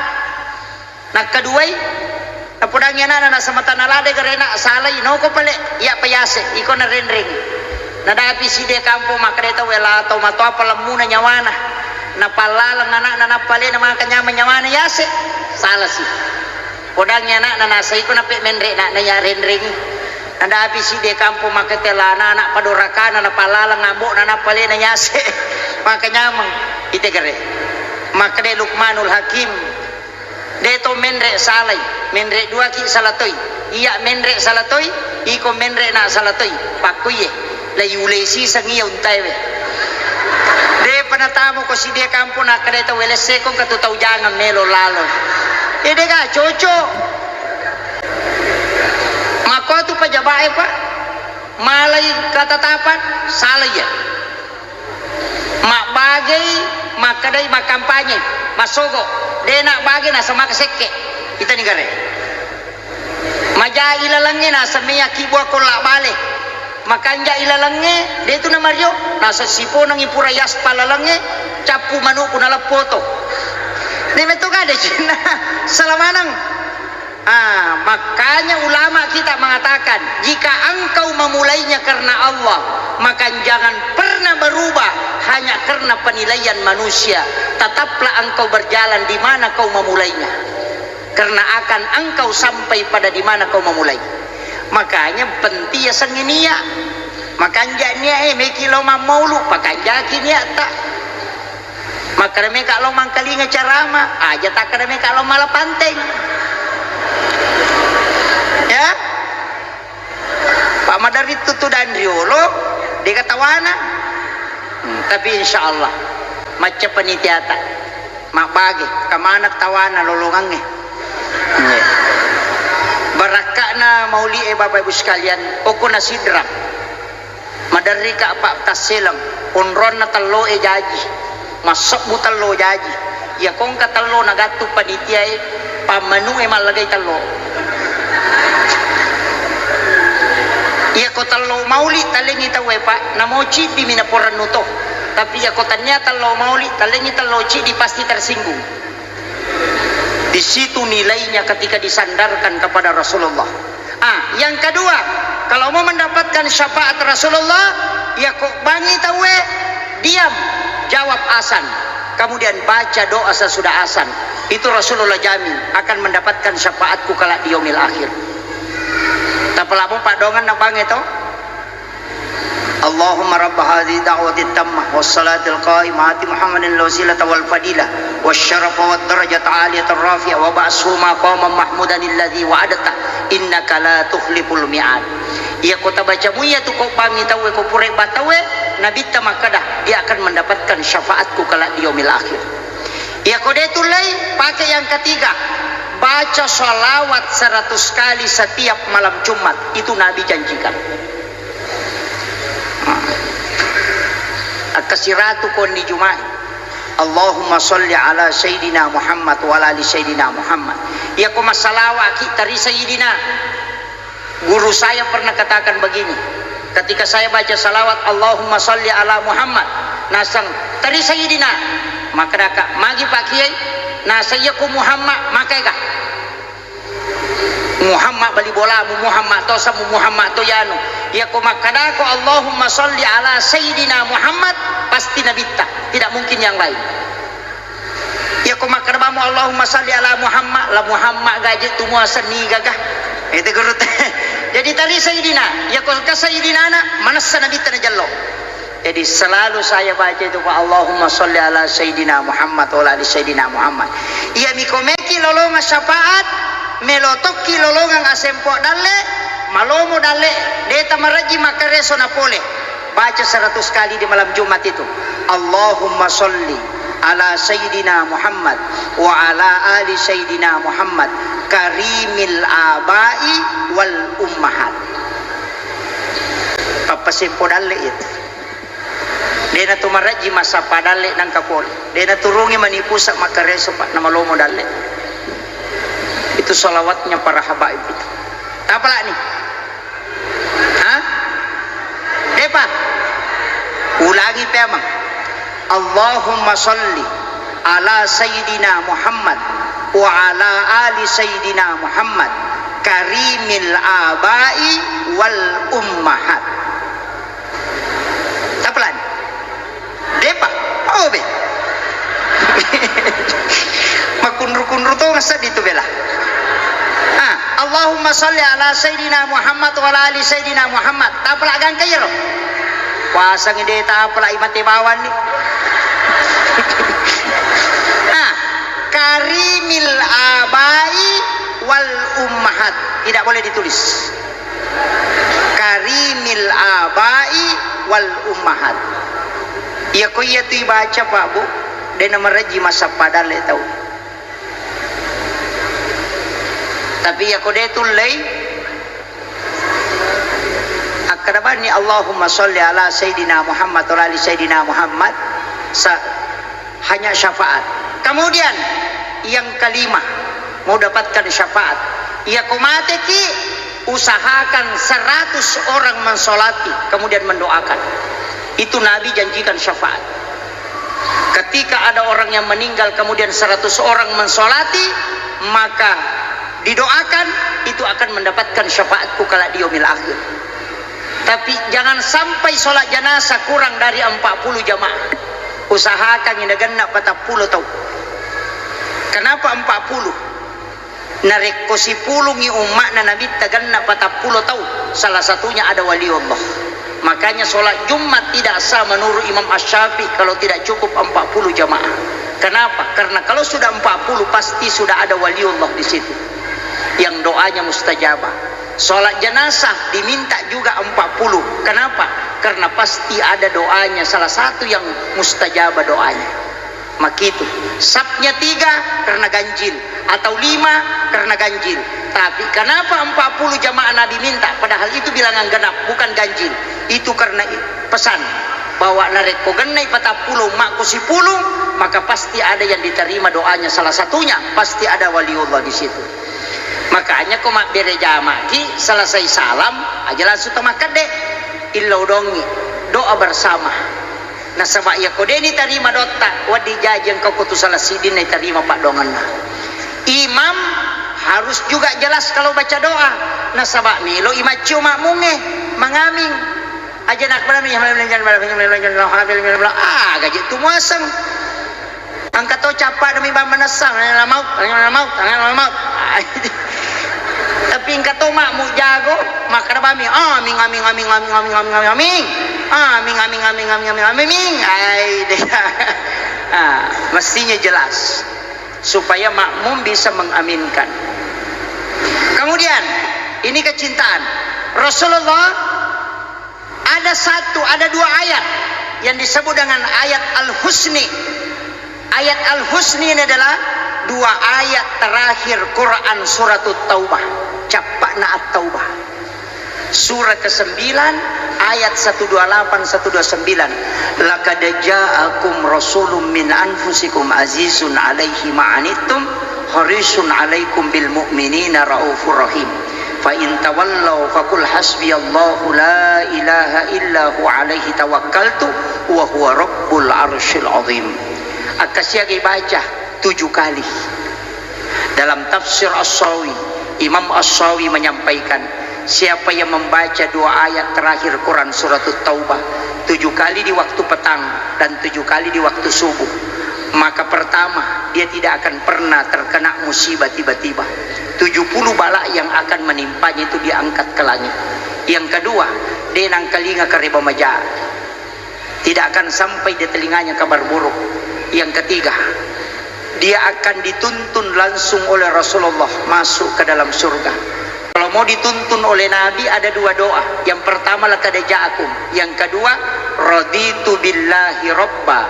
Nakkaduai, napodangi anakna nasamata nalade garena salai noko pale, iya payase, iko narenreng. Nadapi siddi kampo makkeda tau wela tau matoa palemmuna nyawana. Napallaleng anakna nappa alena maka nyameng nyawana yase. Salasi. Podangngi anakna nasaiko nape menre nakna iya renrengi. Nadapi sidde kampo makkeda lana anak padorakana napallaleng ambo'na nappa alena yase. Maka nyameng itegere. Makkeda Luqmanul Hakim, de to menre salai, menre duaki sala toi. Iya menre sala toi, iko menre na sala toi. Pakkuiye. Laiulei siseng iya untaewe. Depa natamo ko sidie kampo nakkeda tau welesseko engka tu tau jangang melo lalo. Ede ga cocok. Makko tu pejabat e, Pak. Malai katatapan, salah iya. Mabbagei, makkedai makkampanye, massogo. De na bage nasemaka sekke. Itani gare. Maja ilalengnge naseng mea kibua kolla bale. Makanja ilalengnge, de tu namario, naseng siponengngi pura yaspal lalengnge, cappu manukku naleppoto. De metto gade cinna, sala maneng. Ah, makanya ulama kita mengatakan, jika engkau memulainya karena Allah, maka jangan pernah berubah hanya karena penilaian manusia. Tetaplah engkau berjalan di mana kau memulainya. Karena akan engkau sampai pada di mana kau memulai. Makanya penting ya sengi niat. Makanja niat e, meki lo mammaulu, pakanjaki niatta. Makkeda meka lo mangkalinga carama, aja takkeda meka lo mala panteng. Ya? Pak maderri tutu dan riolo, dega tawana. Hmm, tapi insya Allah, macca panitiata, mabbage, kamana tawana lolongangnge. Iya. Barakka'na mauli e, Bapak Ibu sekalian, okko na sidrang. Maderrika, Pak, tasseleng, onronna tello e jaji, massebbu tello jaji. Iya kongka tello nagattu panitia e, pammanu e mallagai tello. Iya ko tello mauli talengi tau e, Pak, namo ciddi mi naporennu to. Tapi iya ko tania tello mauli, talengi tello ciddi pasti tersinggung. Di situ nilainya ketika disandarkan kepada Rasulullah. Ah, yang kedua, kalau mau mendapatkan syafaat Rasulullah, ya kok bangi tauwe, diam, jawab azan. Kemudian baca doa sesudah azan. Itu Rasulullah jamin akan mendapatkan syafaatku kelak di yaumil akhir. Tapalamo padongan na bangi to? Allahumma rabb hadhihi da'wati tammah was salatil qa'imah ati Muhammadan al wasilata wal fadilah was syarafa wad darajat aliyatar rafi'ah wa ba'shu maqaman mahmudan alladzi wa'adta innaka la tukhliful mi'ad. Iya ko tabaca muiya tu ko bangi tauwe ko pura batawe, Nabitta makkeda, dia akan mendapatkan syafaatku kelak di yaumil akhir. Iya ko de tullei, pakai yang ketiga, baca salawat seratus kali setiap malam Jumat, itu Nabi janjikan. Akkasiratu konni Juma'i. Allahumma salli ala Sayyidina Muhammad wa ala ali Sayyidina Muhammad. Iya ko massalawa ki tari Sayyidina. Guru saya pernah katakan begini, ketika saya baca salawat Allahumma salli ala Muhammad, nasang tari Sayyidina, maka daka magi Pak Kiai, nasang iya ko Muhammad, maka ega. Muhammad bali bolamu, Muhammad tosamu, Muhammad to yanu. Iya ko makkadako Allahumma salli ala Sayyidina Muhammad, pasti Nabitta, tidak mungkin yang lain. Iya ko makkadabamo Allahumma salli ala Muhammad, la Muhammad gaje tu mua senni gaga. Itu guru te. Jadi tari Sayyidina, iya ko ka Sayyidina na, manessa Nabitta najello. Jadi selalu saya baca itu, Pak, Allahumma salli ala Sayyidina Muhammad wa ala ali Sayyidina Muhammad. Iya miko meki lolongang syafaat, melo tokki lolongang asempo dalle, malomo dalle, deta maraji makareso na pole. Baca seratus kali di malam Jumat itu. Allahumma salli ala Sayyidina Muhammad wa ala ali Sayyidina Muhammad karimil abai wal ummahat. Pappasempo dalle itu. Dena tu maraji massappa dalle nangka pole. Dena turungi mani pusa makareso, Pak, namalomo dalle. Itu salawatnya para habaib itu. Tapalani. Hah? Depa? Ulangi pemang. Allahumma salli ala Sayyidina Muhammad wa ala ali Sayyidina Muhammad karimil abai wal ummahat. Tapalani. Depa? Oh, be. Makunru-kunru to ngasab itu bela. Ah, Allahumma salli ala Sayyidina Muhammad wa ala ali Sayyidina Muhammad. Tapala gangka iyaro. Puasang ide tapala imate bawang ni. Ah, karimil abai wal ummahat. Tidak boleh ditulis. Karimil abai wal ummahat. Iya ko iya tu ibaca, Pak, Bu, de namaraji massappa dalle tau. Tapi iya ko de tullei, akkada bani Allahumma salli ala Sayyidina Muhammad wa ala ali Sayyidina Muhammad, sa-, hanya syafaat. Kemudian yang kelima, mau dapatkan syafaat. Iya ko mateki, usahakan seratus orang mensolati, kemudian mendoakan. Itu Nabi janjikan syafaat. Ketika ada orang yang meninggal, kemudian seratus orang mensolati, maka didoakan, itu akan mendapatkan syafaatku kala di yaumil akhir. Tapi jangan sampai sholat jenazah kurang dari empat puluh jamaah. Usahakan ini genna patappulo tau. Kenapa empat puluh? Narekko sipulungi umma'na Nabitta genna patappulo tau, salah satunya ada waliullah. Makanya sholat Jumat tidak sah menurut Imam Asy-Syafi'i kalau tidak cukup empat puluh jamaah. Kenapa? Karena kalau sudah empat puluh, pasti sudah ada waliullah di situ. Yang doanya mustajabah. Sholat jenazah diminta juga empat puluh. Kenapa? Karena pasti ada doanya, salah satu yang mustajabah doanya. Makitu. Sapnya tiga karena ganjil, atau lima karena ganjil. Tapi kenapa empat puluh jamaah Nabi minta? Padahal itu bilangan genap, bukan ganjil. Itu karena i-, pesan bahwa narekko gennai patappulo, makko sipulung, maka pasti ada yang diterima doanya. Salah satunya pasti ada waliullah di situ. Makanya ko mabbere jamaki, selesai salam aja langsung to makkedde, illau dongi, doa bersama. Nasaba iyako de' nitarima dotta, wedding jaji engka ko tu salah siddinna itarima paddoangenna. Imam harus juga jelas kalau baca doa. Nasaba melo i maccio makmungnge mangaming. Aja nakbala mi, ah, gaji tu muaseng. Engka to cappa demi bang manessang, la maut, la maut, la maut. Tapi engka to makmu jago, makkeda bami, "Aming, aming, aming, aming, aming, aming, aming, aming. Aming, aming, aming, aming, aming, aming." Ai, deh. Ah, mestinya jelas supaya makmum bisa mengaminkan. Kemudian, ini kecintaan. Rasulullah ada satu, ada dua ayat yang disebut dengan ayat Al-Husni. Ayat Al-Husni ini adalah dua ayat terakhir Quran Suratut Taubah. Cappa'na At-Taubah. Surah kesembilan, ayat satu dua lapan, satu dua sembilan. "Laqad ja'akum rasulun min anfusikum azizun alaihi ma'anittum, harisun alaikum bil mu'minina raufur rahim. Fa in tawallau faqul hasbiyallahu la ilaha illa huwa alaihi tawakkaltu wa huwa rabbul arsyil azim." Akkasiagai baca tujuh kali. Dalam tafsir As-Sawi, Imam As-Sawi menyampaikan, siapa yang membaca dua ayat terakhir Quran Suratut Taubah tujuh kali di waktu petang dan tujuh kali di waktu subuh, maka pertama, dia tidak akan pernah terkena musibah tiba-tiba. Tujuh puluh bala yang akan menimpanya itu diangkat ke langit. Yang kedua, de' nangkalinga kareba maja. Tidak akan sampai di telinganya kabar buruk. Yang ketiga, dia akan dituntun langsung oleh Rasulullah masuk ke dalam surga. Kalau mau dituntun oleh Nabi, ada dua doa. Yang pertama, "Laqad ja'akum." Yang kedua, "Raditu billahi rabba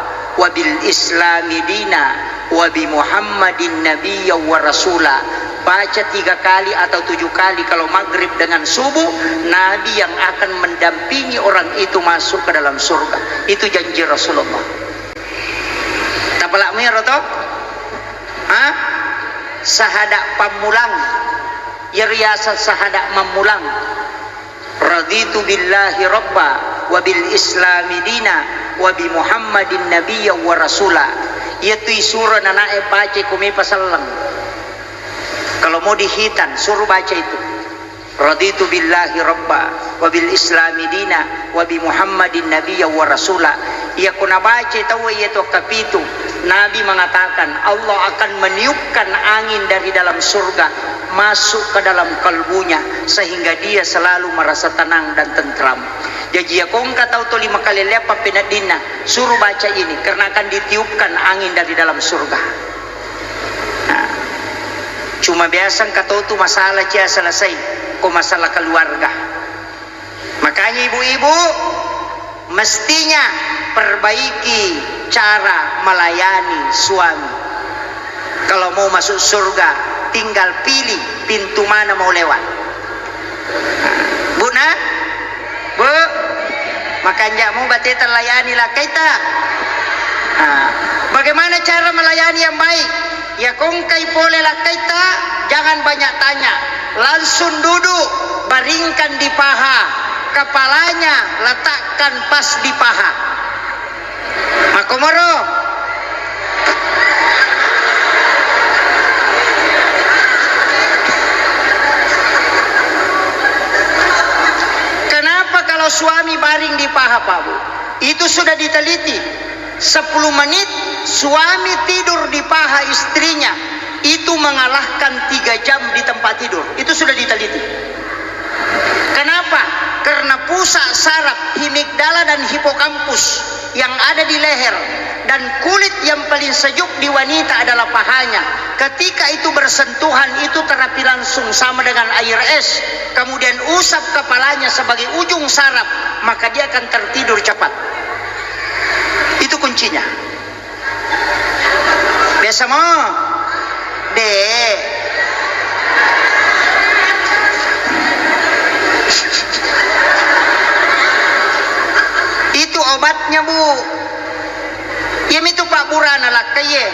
wa bil islami dina wa bi Muhammadin nabiyya wa rasula." Baca tiga kali atau tujuh kali kalau maghrib dengan subuh, Nabi yang akan mendampingi orang itu masuk ke dalam surga. Itu janji Rasulullah. Tapalakmu iyaro to? Ha? Sahada pammulang. Iyaro riaseng sahada mammulang. "Raditu billahi rabba wa bil islami dina wa bi Muhammadin nabiyya wa rasula." Iyatu isuro nanae baca ko mepa selleng. Kalau mau dihitan, suruh baca itu. "Raditu billahi rabba wa bil islami dina wa bi Muhammadin nabiyya wa rasula." Iyako nabaca tauwe iyatu kapitu, Nabi mengatakan, Allah akan meniupkan angin dari dalam surga masuk ke dalam kalbunya sehingga dia selalu merasa tenang dan tentram. Jaji, iyako engka tau toli makalelleang pappeneddinna, suruh baca ini karena akan ditiupkan angin dari dalam surga. Nah, cuma biasa engka tau tu masalah cia selesai ko masalah keluarga. Makanya ibu-ibu mestinya perbaiki cara melayani suami. Kalau mau masuk surga, tinggal pilih pintu mana mau lewat. Bu, nah? Bu, makanja'mu bateta layani lakkaita. Nah, bagaimana cara melayani yang baik? Ya kongkai pole lakkaita, jangan banyak tanya. Langsung duduk, baringkan di paha. Kepalanya letakkan pas di paha. Makkomoro. Kenapa kalau suami baring di paha, Pak Bu? Itu sudah diteliti. Sepuluh menit suami tidur di paha istrinya, itu mengalahkan tiga jam di tempat tidur. Itu sudah diteliti. Kenapa? Karena pusat saraf amigdala dan hipokampus yang ada di leher, dan kulit yang paling sejuk di wanita adalah pahanya. Ketika itu bersentuhan, itu terapi langsung sama dengan air es, kemudian usap kepalanya sebagai ujung saraf, maka dia akan tertidur cepat. Itu kuncinya. Biasa mo? De. Itu obatnya, Bu. Iya mitu pabburana lakkaie.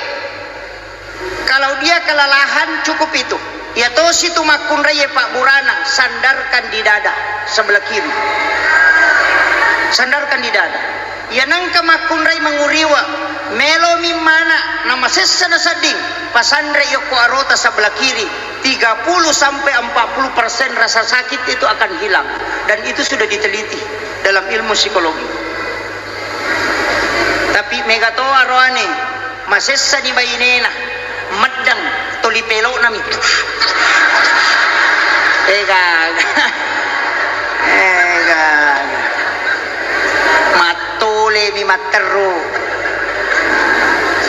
Kalau dia kelelahan, cukup itu. Iya tosi tu makkunraie pabburana, sandarkan di dada sebelah kiri. Sandarkan di dada. Iya nengka makkunrai manguriwa, melomi mana, namasessa nasedding, pasanre yokko arota sebelah kiri, tiga puluh sampai empat puluh persen rasa sakit itu akan hilang. Dan itu sudah diteliti dalam ilmu psikologi. Tapi mega to aroane, masessani bainena, meddeng, toli pelo'nami. Eh, gaga. Eh, gaga. Mattolemi matteru.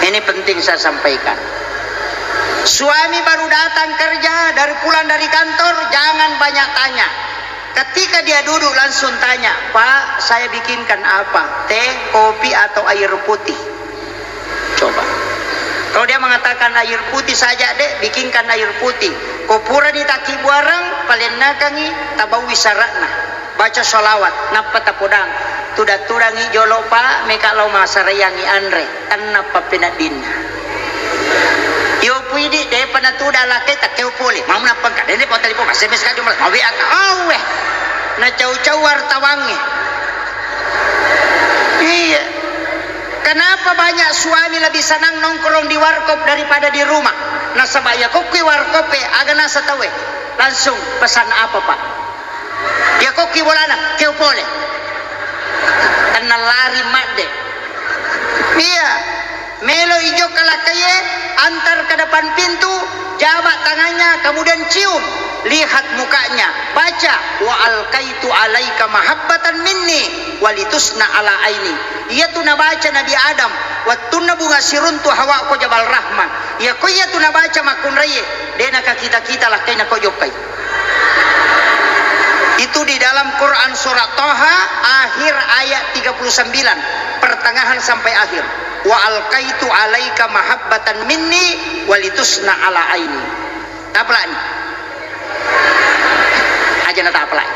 Ini penting saya sampaikan. Suami baru datang kerja, dari pulang dari kantor, jangan banyak tanya. Ketika dia duduk, langsung tanya, "Pak, saya bikinkan apa? Teh, kopi, atau air putih?" Coba. Kalau dia mengatakan, "Air putih saja, Dek, bikinkan air putih." Ko purani takkibuarang, palennakangi, tabaui syaratna. Baca sholawat, nappa tapodang. Tudang-tudangi jolo, Pak, meka lao massaraiangi anre. Tenna pappeneddinna. Iyo puidi, depa natuda lakkai, takkeo pole. Mau nappa engka, dende pa telepon, S M S ka jumlah, mau W A ka. Awe. Nacau-cau wartawangnge. Iya. Kenapa banyak suami lebih senang nongkrong di warkop daripada di rumah? Nasaba iya kokkui warkop e, aga nasa tauwe. Langsung pesan apa, Pak? Iya kokkui bolana, keo pole. Tenna lari madde. Iya. Melo ijokka lakkaie, antar ke depan pintu, jamak tangannya, kemudian cium, lihat mukanya, baca, "Wa alqaitu alaika mahabbatan minni walitusna ala aini." Iyatu nabaca Nabi Adam, wettunna bunga siruntu Hawa ko Jabal Rahmah. Iyako iyatu nabaca makkunraie, de nakakita-kita lakkaina ko jokkai. Itu di dalam Quran surat Toha, akhir ayat tiga puluh sembilan, pertengahan sampai akhir. "Wa alqaitu alaika mahabbatan minni walitusna ala aini." Tapalani. Aja na tapalai.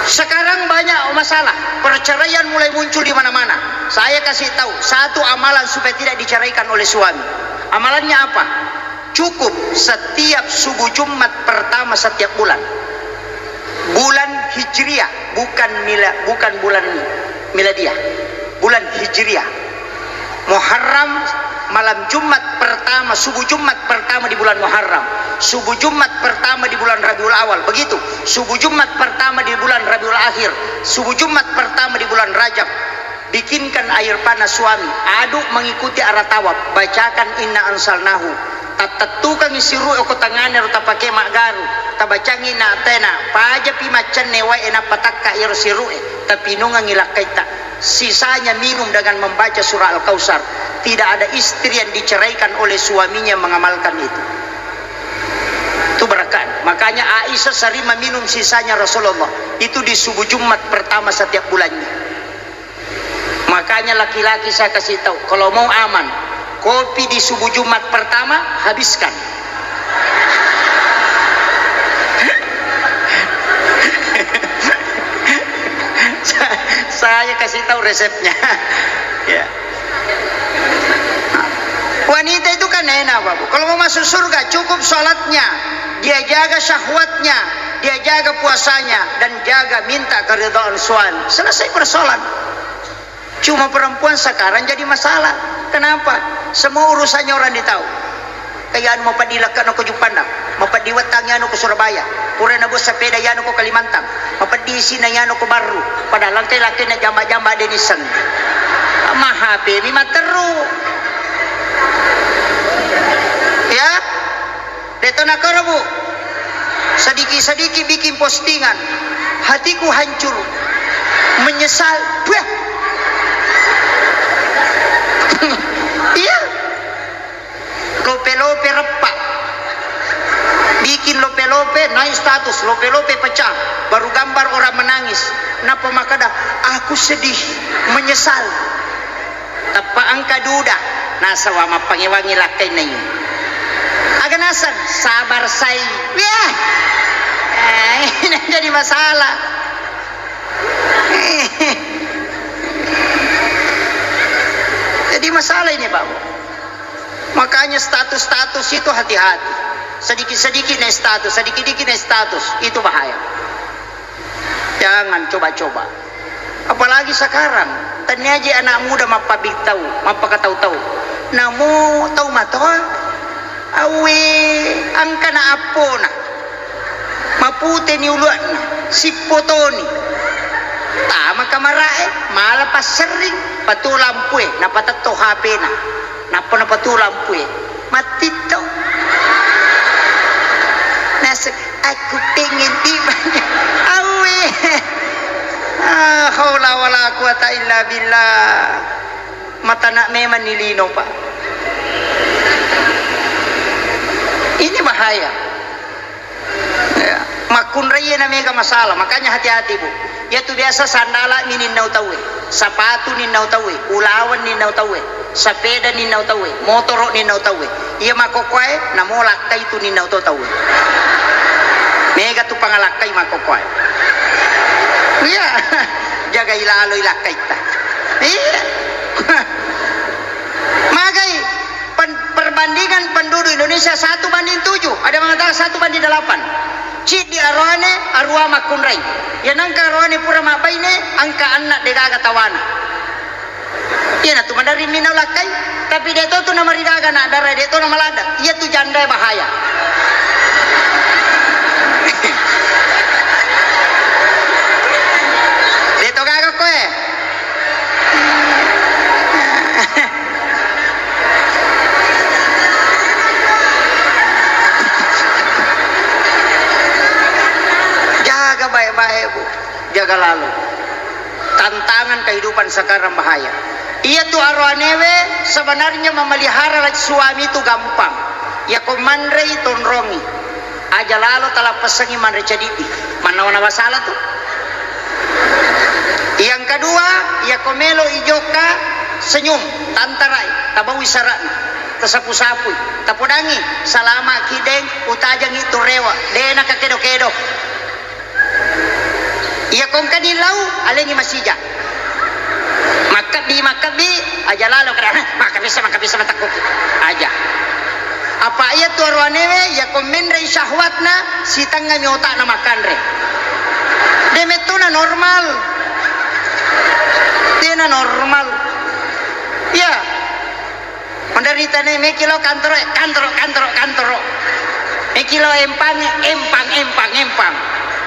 Sekarang banyak masalah, perceraian mulai muncul di mana-mana. Saya kasih tahu satu amalan supaya tidak diceraikan oleh suami. Amalannya apa? Cukup setiap subuh Jumat pertama setiap bulan. Bulan Hijriah, bukan mila-, bukan bulan miladiah. Bulan Hijriah. Muharram, malam Jumat pertama, subuh Jumat pertama di bulan Muharram. Subuh Jumat pertama di bulan Rabiul Awal. Begitu. Subuh Jumat pertama di bulan Rabiul Akhir. Subuh Jumat pertama di bulan Rajab. Bikinkan air panas suami, aduk mengikuti arah tawaf, bacakan inna anzalnahu. Tattettukangi siru'e ko tangngana ro tapake maggaru, tabacangi inna atena, pajapi maccenne wae nappa takka iyaro siru'e, tapinungangi lakkaitta. Sisanya minum dengan membaca surah Al-Kautsar. Tidak ada istri yang diceraikan oleh suaminya mengamalkan itu. Itu berkah. Makanya Aisyah sering meminum sisanya Rasulullah. Itu di subuh Jumat pertama setiap bulannya. Makanya laki-laki saya kasih tahu, kalau mau aman, kopi di subuh Jumat pertama, habiskan. Sa-, saya kasih tahu resepnya. Ya. Wanita itu kan enak, Bapak. Kalau mau masuk surga, cukup sholatnya, dia jaga syahwatnya, dia jaga puasanya, dan jaga minta keridhaan suami. Selesai persoalan. Cuma perempuan sekarang jadi masalah. Kenapa? Semua urusannya orang ditahu. Kayak anu mapeddi lekkana ko Juppandang, mapeddi wettangi anu ko Surabaya, pura nabua sepeda yanu ko Kalimantan, mapeddi isina yanu ko Barru, padahal engkai lakkainna jamba-jamba de nisseng. Ma H P mi matteru. Ya? Deto nakoro, Bu. Sedikit-sedikit bikin postingan, hatiku hancur, menyesal. Wah. Iya. Lope-lope reppa. Bikin lope-lope, naik status, lope-lope pecah. Baru gambar orang menangis. Napa makada, aku sedih, menyesal. Tappa engka duda, nasaba mappangewangi lakkainna iye. Aga naseng, sabar sai. Yah. Eh, ini jadi masalah. Jadi masalah ini, Pak. Makanya status-status itu hati-hati. Sedikit-sedikit naik status, sedikit-sedikit naik status, itu bahaya. Jangan coba-coba. Apalagi sekarang, tennia aja anak muda mappabitau, mappakatau-tau. Namo tau matoa, awe, angkana appona. Maputeni uluanna, sippotoni. Tama kamara'e, mala passerring, patu lampue, napatetto H P-na. Nappa napatu lampue, mattitto. Naseng, aku pengen tiba. Awe. Ah, haula wala quwata illa billah. Matana memang ni lino, Pak. Ini bahaya. Ya. Makkunrai na mega masalah, makanya hati-hati, Bu. Iyatu biasa sandala mi ninnau tauwe, sapatu ninnau tauwe, ulawan ninnau tauwe, sepeda ninnau tauwe, motoro ninnau tauwe. Iya makkokkoe, namo lakkai tu ninnau to tauwe. Mega tu pangalakkai makkokkoe. Iya, jagai lalo ilakkaitta. Iya. Magai pen-, perbandingan penduduk Indonesia satu banding tujuh, ada mengatakan satu banding delapan. Ciddi aroane, arua makkunrai. Iya nengka aroane pura mabbaine, engka anna degaga tawana. Iyanatu maderri minau lakkai, tapi de to tu namarigaga anak dara, de to namaladda. Iyatu jandae bahaya. De to gaga koe. Jaga baik-baik, Bu. Jaga lalu. Tantangan kehidupan sekarang bahaya. Iyatu aroanewe sebenarnya memelihara suami itu gampang. Yako manrei tonrongi. Aja lalo talappesengi manre cedidi. Mannawa-nawa salah tu. Yang kedua, yako melo ijokka senyum, tantarai, tabawi sara'na, tasapu-sapui, tapodangi, salama ki deng, utajangi tu rewa, dena kakedo-kedo. Iya kongkani lau, alengi masija. Makkabbi, makkabbi, aja lalo kada, "Hah, makkabissa, makkabissa matakkuki." Aja. Apa iya tu aroanewe, iya ko menrei syahwatna, sitengngami otakna makkanre. De mettona normal. Dena normal. Iya. Menderitane meki lao kantoro, kantoro, kantoro, kantoro. Meki lao empangnge, empang, empang, empang.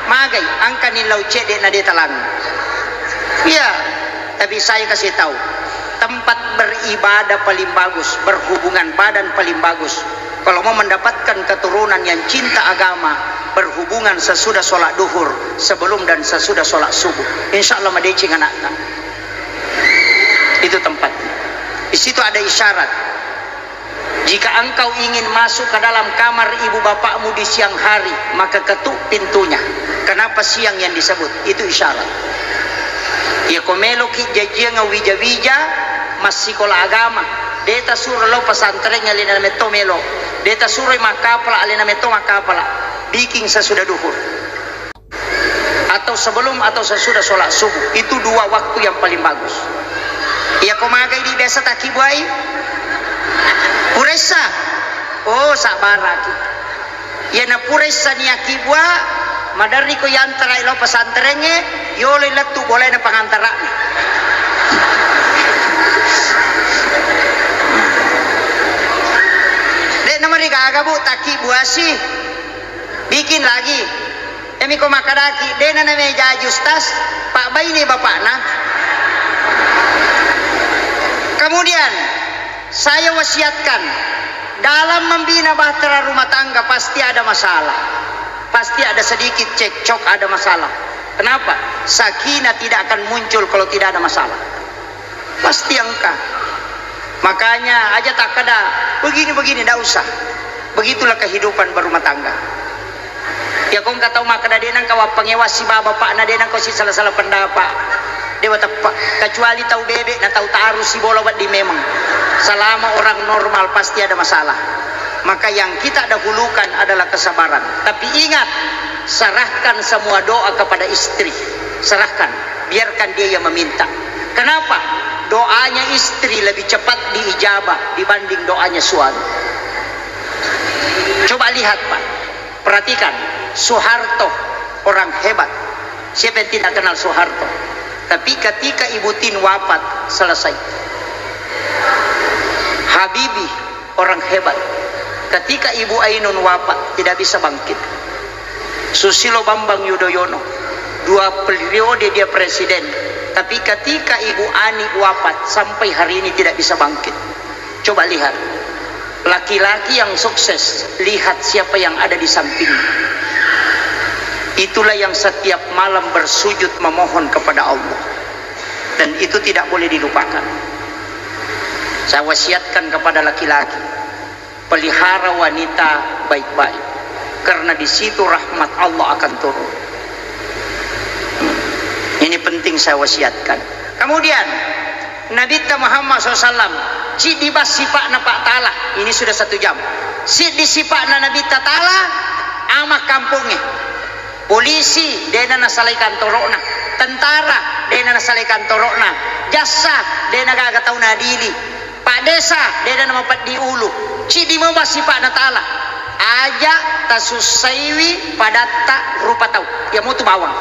Magai, angkani lao cedde na de talang. Iya, tapi saya kasih tahu, tempat beribadah paling bagus, berhubungan badan paling bagus. Kalau mau mendapatkan keturunan yang cinta agama, berhubungan sesudah sholat duhur, sebelum dan sesudah sholat subuh. Insya Allah madeceng anaknya. Itu tempatnya. Di situ ada isyarat. Jika engkau ingin masuk ke dalam kamar ibu bapakmu di siang hari, maka ketuk pintunya. Kenapa siang yang disebut? Itu isyarat. Iya ko meloki jajiang wija-wija, massikola agama. De tasuro lao pesantren, alena metto melo. De tasuroi makkapala, alena metto makkapala. Bikin sesudah duhur. Atau sebelum atau sesudah sholat subuh. Itu dua waktu yang paling bagus. Iya ko magai di biasa takkibuai? Puressa. Oh, sabbaraki. Iya na puressa ni akkibua, maderri ko yantarai lao pesantrengnge, yolo lettu bolaina pangantara'na. De namarigaga, Bu, takkibuasi. Bikin lagi. Emi ko makkadaki, dena namejaji ustaz, pabbaini bapakna. Kemudian, saya wasiatkan, dalam membina bahtera rumah tangga pasti ada masalah. Pasti ada sedikit cekcok, ada masalah. Kenapa? Sakinah tidak akan muncul kalau tidak ada masalah. Pasti engka. Makanya aja takkeda begini-begini, ndak usah. Begitulah kehidupan berumah tangga. Ya, ko engka tau makkeda de nengka wappangewa siba bapakna, de nengka si salah-salah pendapat. Dewa teppek. Kecuali tau bebek na tau taruh si bola wedding memang. Selama orang normal pasti ada masalah. Maka yang kita dahulukan adalah kesabaran. Tapi ingat, serahkan semua doa kepada istri. Serahkan, biarkan dia yang meminta. Kenapa? Doanya istri lebih cepat diijabah dibanding doanya suami. Coba lihat, Pak. Perhatikan, Soeharto orang hebat. Siapa yang tidak kenal Soeharto? Tapi ketika Ibu Tin wafat, selesai. Habibie orang hebat. Ketika Ibu Ainun wafat, tidak bisa bangkit. Susilo Bambang Yudhoyono, dua periode dia presiden. Tapi ketika Ibu Ani wafat, sampai hari ini tidak bisa bangkit. Coba lihat, laki-laki yang sukses, lihat siapa yang ada di samping. Itulah yang setiap malam bersujud memohon kepada Allah. Dan itu tidak boleh dilupakan. Saya wasiatkan kepada laki-laki, pelihara wanita baik-baik. Karena di situ rahmat Allah akan turun. Ini penting saya wasiatkan. Kemudian, Nabitta Muhammad sallallahu alaihi wasallam, ciddi bang sipa'na Pak Ta'ala. Ini sudah satu jam. Siddi sipa'na Nabitta Ta'ala, ama kampongnge. Polisi, dena nasalai kantoro'na. Tentara, dena nasalai kantoro'na. Jaksa, dena gaga tau naadili. Pak Desa, dena namapeddi ulu. Ciddi mo bang sipa'na Ta'ala. Aja tasussaiwi padatta rupa tau. Iya motu bawang.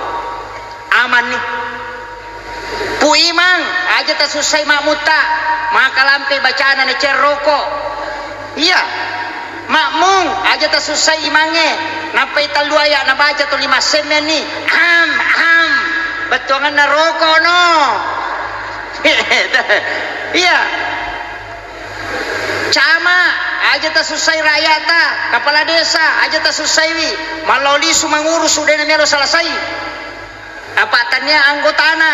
Amanni. Pu Imang, aja tasussai makmutta, makalampe bacana na cerroko. Iya. Makmung, aja tasussai imangnge, nappai tellu aya nabaca tuli massemmenni. Am, am. Bettuanganna roko no. Iya. Camat, aja tasussai rakyata, kepala desa, aja tasussaiwi. Mallao lisu mangurusu, dena melo selesai. Apa tania anggotana?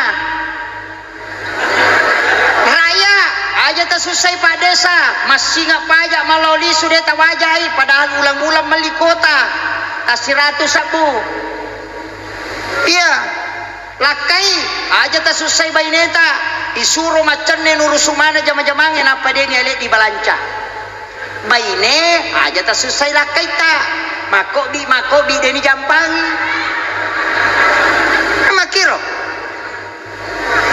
Raya, aja tasussai Pak Desa, massinga pajak mallao lisu de tawajai, padahal ulang-ulang melli kota, tasiratu sabbu. Iya, lakkai, aja tasussai baineta, isuro maccenne nurusu mana jama-jamange, nappa deni ale di balanca. Baine, aja tasussai lakkaitta. Makkobbi, makkobbi, deni jampangi. Makkiro.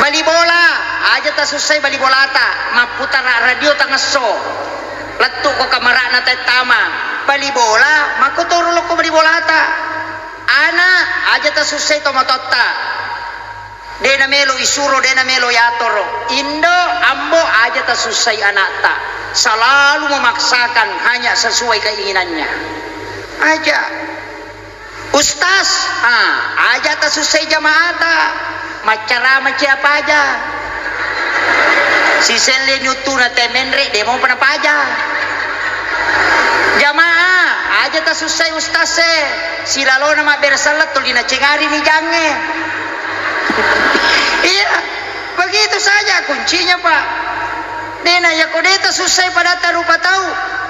Bali bola, aja tasussai bali bolata. Mapputara radio tangesso. Lettu ko kamarana tettama. Bali bola, makkotoro lokko bali bolata. Ana, aja tasussai tomatoatta. De namelo isuro, de namelo yatoro. Indo, ambo, aja tasussai anakta. Selalu memaksakan hanya sesuai keinginannya. Aja. Ustaz, ah, aja tasussai jamaata. Maccarama cia paja. Siselle ni uttuna te menre, de mopa napaja. Jamaah, aja tasussai ustaz e. Silalona mabbere selleng tuli nacengari ni jangnge. Iya, begitu saja kuncinya, Pak. Dena, yako de tasussai padatta rupa tau,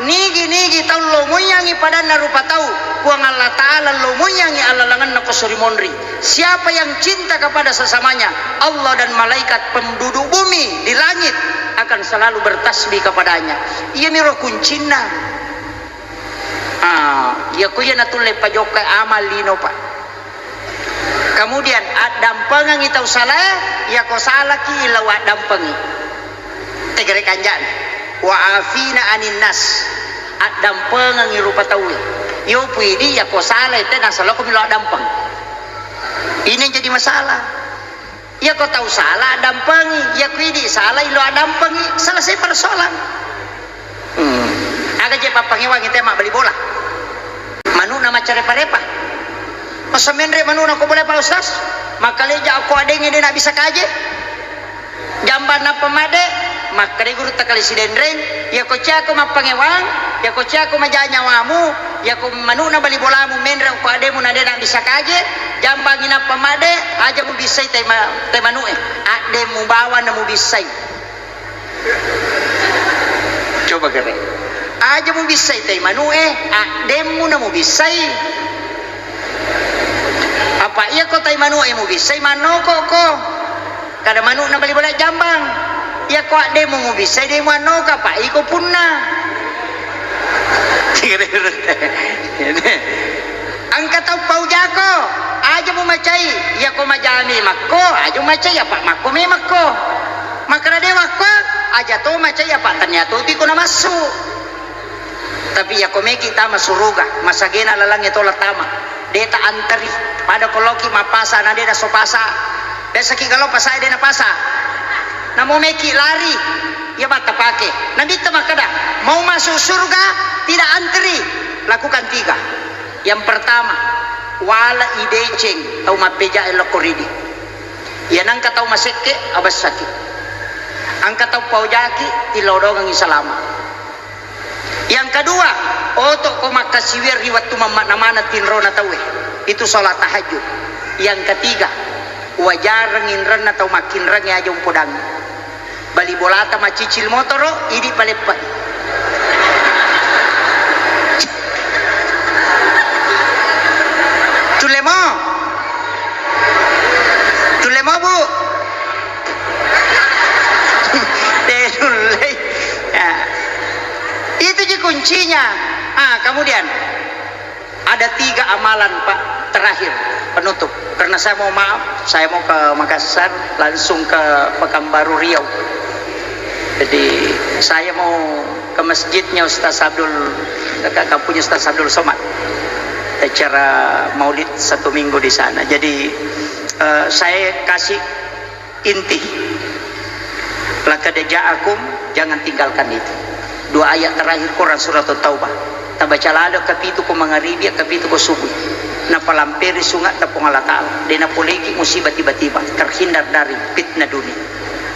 nigi-nigi tau lomoiyangi padanna rupa tau, Puang Allah Ta'ala lomoiyangi allalengenna ko sori monri. Siapa yang cinta kepada sesamanya, Allah dan malaikat penduduk bumi di langit akan selalu bertasbih kepadanya. Iyamiro kuncinna. Ah, iya ko iya natulle pajokka amal lino, Pak. Kemudian, addampengengi tau salae, iya ko salaki lao addampengi. Tegere kanjana. Wa afina anin nas. Addampengengi rupa tauwe. Yo puidi iya ko salai te nasalako milo addampeng. Ini yang jadi masalah. Iya ko tau sala addampengi, iya ko idi salai lo addampengi, selesai persoalan. Hmm. Aga je pappangewangi te mabbali bola. Manuna maccarepa-repa. Masa menre manuna ko bola, Pak Ustaz? Makkaleja ko adengnge de na bisa kaje. Jamban nappa made, makkeda guru takale sidenreng, iya ko ciako mappangewang, iya ko ciako maja nyawamu, Iyako manu'na bali bolamu menre' ko addemu na de' na bisa kaje, jambangi nappa madde, aja mubissai tai ma-, tai manu'e. Addemu bawang na mubissai. Coba kere. Aja mubissai tai manu'e, addemu na mubissai. Apa iyako tai manu'e mubissai, mannoko ko. Kada manu'na bali bola jambang. Iyako addemu mubissai, de' muannoka, pa iko punna. Engka tau paujako, aja mumacai, iyako majami makko, aja mumacai, apa makko memakko. Makkeda de' makko, aja to macai, apa tania to tiko namassu. Tapi iyako meki tama suruga, masagena lalangnge tola tama. De' ta anteri, pada ko loki mappasa na de' naso pasa. Biasaki galo pasa de' napasa. Namo meki lari, iya batta pake. Nabitta makkeda, mau masuk surga, tidak anteri, lakukan tiga. Yang pertama, wala ideceng tau mappeja lokko ridi. Iya nangka tau masekke, abessaki. Angka tau paujaki, tilodongengi salama. Yang kedua, oto ko makkasiwiang ri wettu mammakna maneng tinrona tauwe. Itu sholat tahajud. Yang ketiga, wajareng inrenna tau makkinrengnge aja umpodangngi. Bali bolata macicil motoro, idi paleppa. Tulle mo. Tulle mo, Bu. Tenullei. Ya. Itu ji kuncinya. Ah, kemudian ada tiga amalan, Pak, terakhir penutup. Karena saya mau maaf, saya mau ke Makassar, langsung ke Pekanbaru Riau. Jadi saya mau ke masjidnya Ustaz Abdul, ke kampungnya Ustaz Abdul Somad. Acara maulid satu minggu di sana. Jadi eh, saya kasih inti. Laqad ja'akum, jangan tinggalkan itu. Dua ayat terakhir Quran surat Taubah. Tabaca lalo kapitu ko mangaribi, kapitu ko subuh. Napalamperi sungatta Puang Allah Ta'ala. De' napoleki musibah tiba-tiba. Terhindar dari fitnah dunia.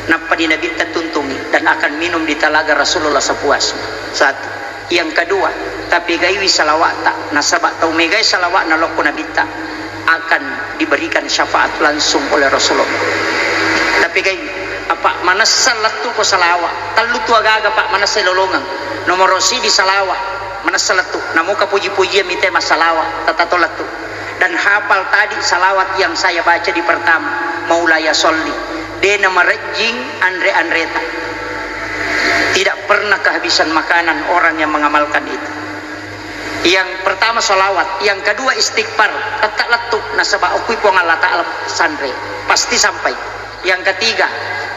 Nappa di Nabitta tuntungi dan akan minum di talaga Rasulullah sepuasnya. Satu. Yang kedua, tapegaiwi salawa'ta, nasaba tau megai salawa'na lokko Nabitta akan diberikan syafaat langsung oleh Rasulullah. Tapegaiwi, apa manessa lettu ko salawa', tellu tu agaga, Pak, manessa lolongeng. Nomoro sidi salawa', manessa lettu, namuka puji-pujian mite massalawa', tatato lettu. Dan hafal tadi salawat yang saya baca di pertama, Maulaya Sholli. De' namarejjing anre-anreta. Tidak pernah kehabisan makanan orang yang mengamalkan itu. Yang pertama salawat, yang kedua istighfar, tette' lettu nasaba okui Puang Allah Ta'ala sanre, pasti sampai. Yang ketiga,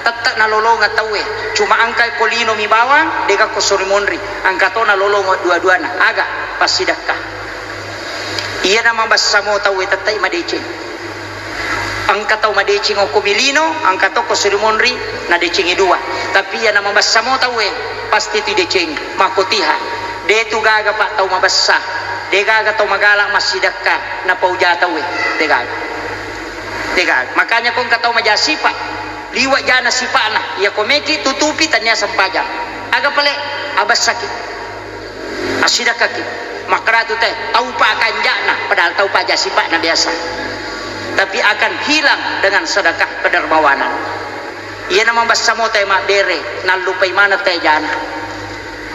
tette' nalolongeng tauwe, cuma engka ko lino mi bawang, de' gakko suri monri, engka to nalolongeng dua-duana, aga? Passidekka. Iyana mabessa mo tauwe tette'i madeceng. Engka tau madeceng okko bilino, engka to ko suri monri, nadecengi dua. Tapi iyana mabessa mo tauwe, pasti tu idecengi. Makkotiha. De' tu gaga, Pak, tau mabessa. De' gaga tau magala massidekka, napauja tauwe. De' gaga. De' gaga. Makanya ko engka tau maja sipa', liwa' jana sipa'na. Iya ko meki tutupi tania sempajang. Aga pale? Abessaki. Assidekkaki. Makkedatu te, taupa kanja'na, padahal taupa aja sipa'na biasa. Tapi akan hilang dengan sedekah kedermawanan. Iyana mabessa mo te mabbere, nallupai maneng te jana.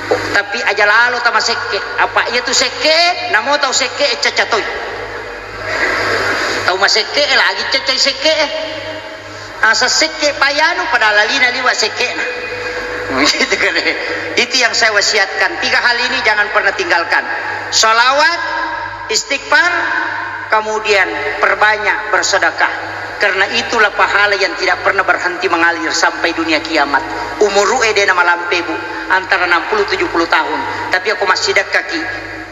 Tapi aja lalo tamasekke, apa iya tu sekke, namo tau sekke cacca toi. Tau masekke lagi caccai sekke. Asa sekke payanu pada lalina liwa sekke'na. Gitu kan, eh. Itu yang saya wasiatkan. Tiga hal ini jangan pernah tinggalkan. Salawat, istighfar, kemudian perbanyak bersedekah. Karena itulah pahala yang tidak pernah berhenti mengalir sampai dunia kiamat. Umuru ede na malampe, Bu, antara enam puluh tujuh puluh tahun. Tapi aku masih dekkaki.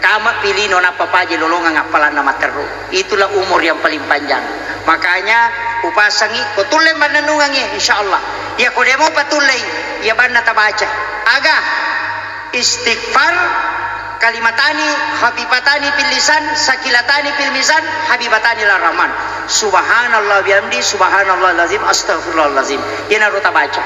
Tama pilino nappa paje lolongeng appalanna matteru. Itulah umur yang paling panjang. Makanya upasangi, ko tulle mannennungengi, insya Allah. Iya ko demo patullei, iya banna tabaca. Aga? Istighfar, kalimatani khafifatani fil lisan, sakilatani fil mizan, habibatani ila rahman. Subhanallah bihamdi, subhanallahil azim, astagfirullahalazim. Iyanaro tabaca.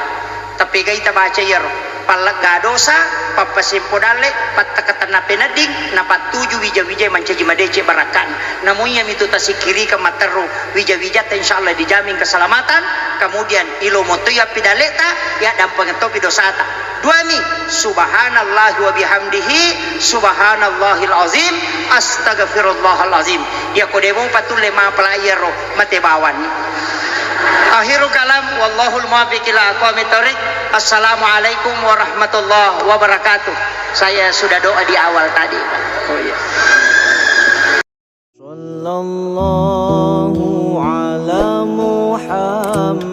Tappegai tabaca iyaro. Pallegga dosa, pappasempo dalle, pattakata Napenedding, napattuju wija-wija mancaji madeceng barakka'na. Namun iyami tu tasikkirikeng matteru wija-wijatta, insyaallah dijamin keselamatan. Kemudian ilo motoi appidalle'ta, ya dampengeng topi dosata. Duami, subhanallahi wa bihamdihi, subhanallahil azim, astagfirullahal azim. Yako demo patulle mapala iyaro, mate bawanni. Akhirul kalam, wallahul muwaffiq ila aqwamit thoriq. Assalamualaikum warahmatullahi wabarakatuh. Saya sudah doa di awal tadi, Pak. Oh iya. Sallallahu ala Muhammad.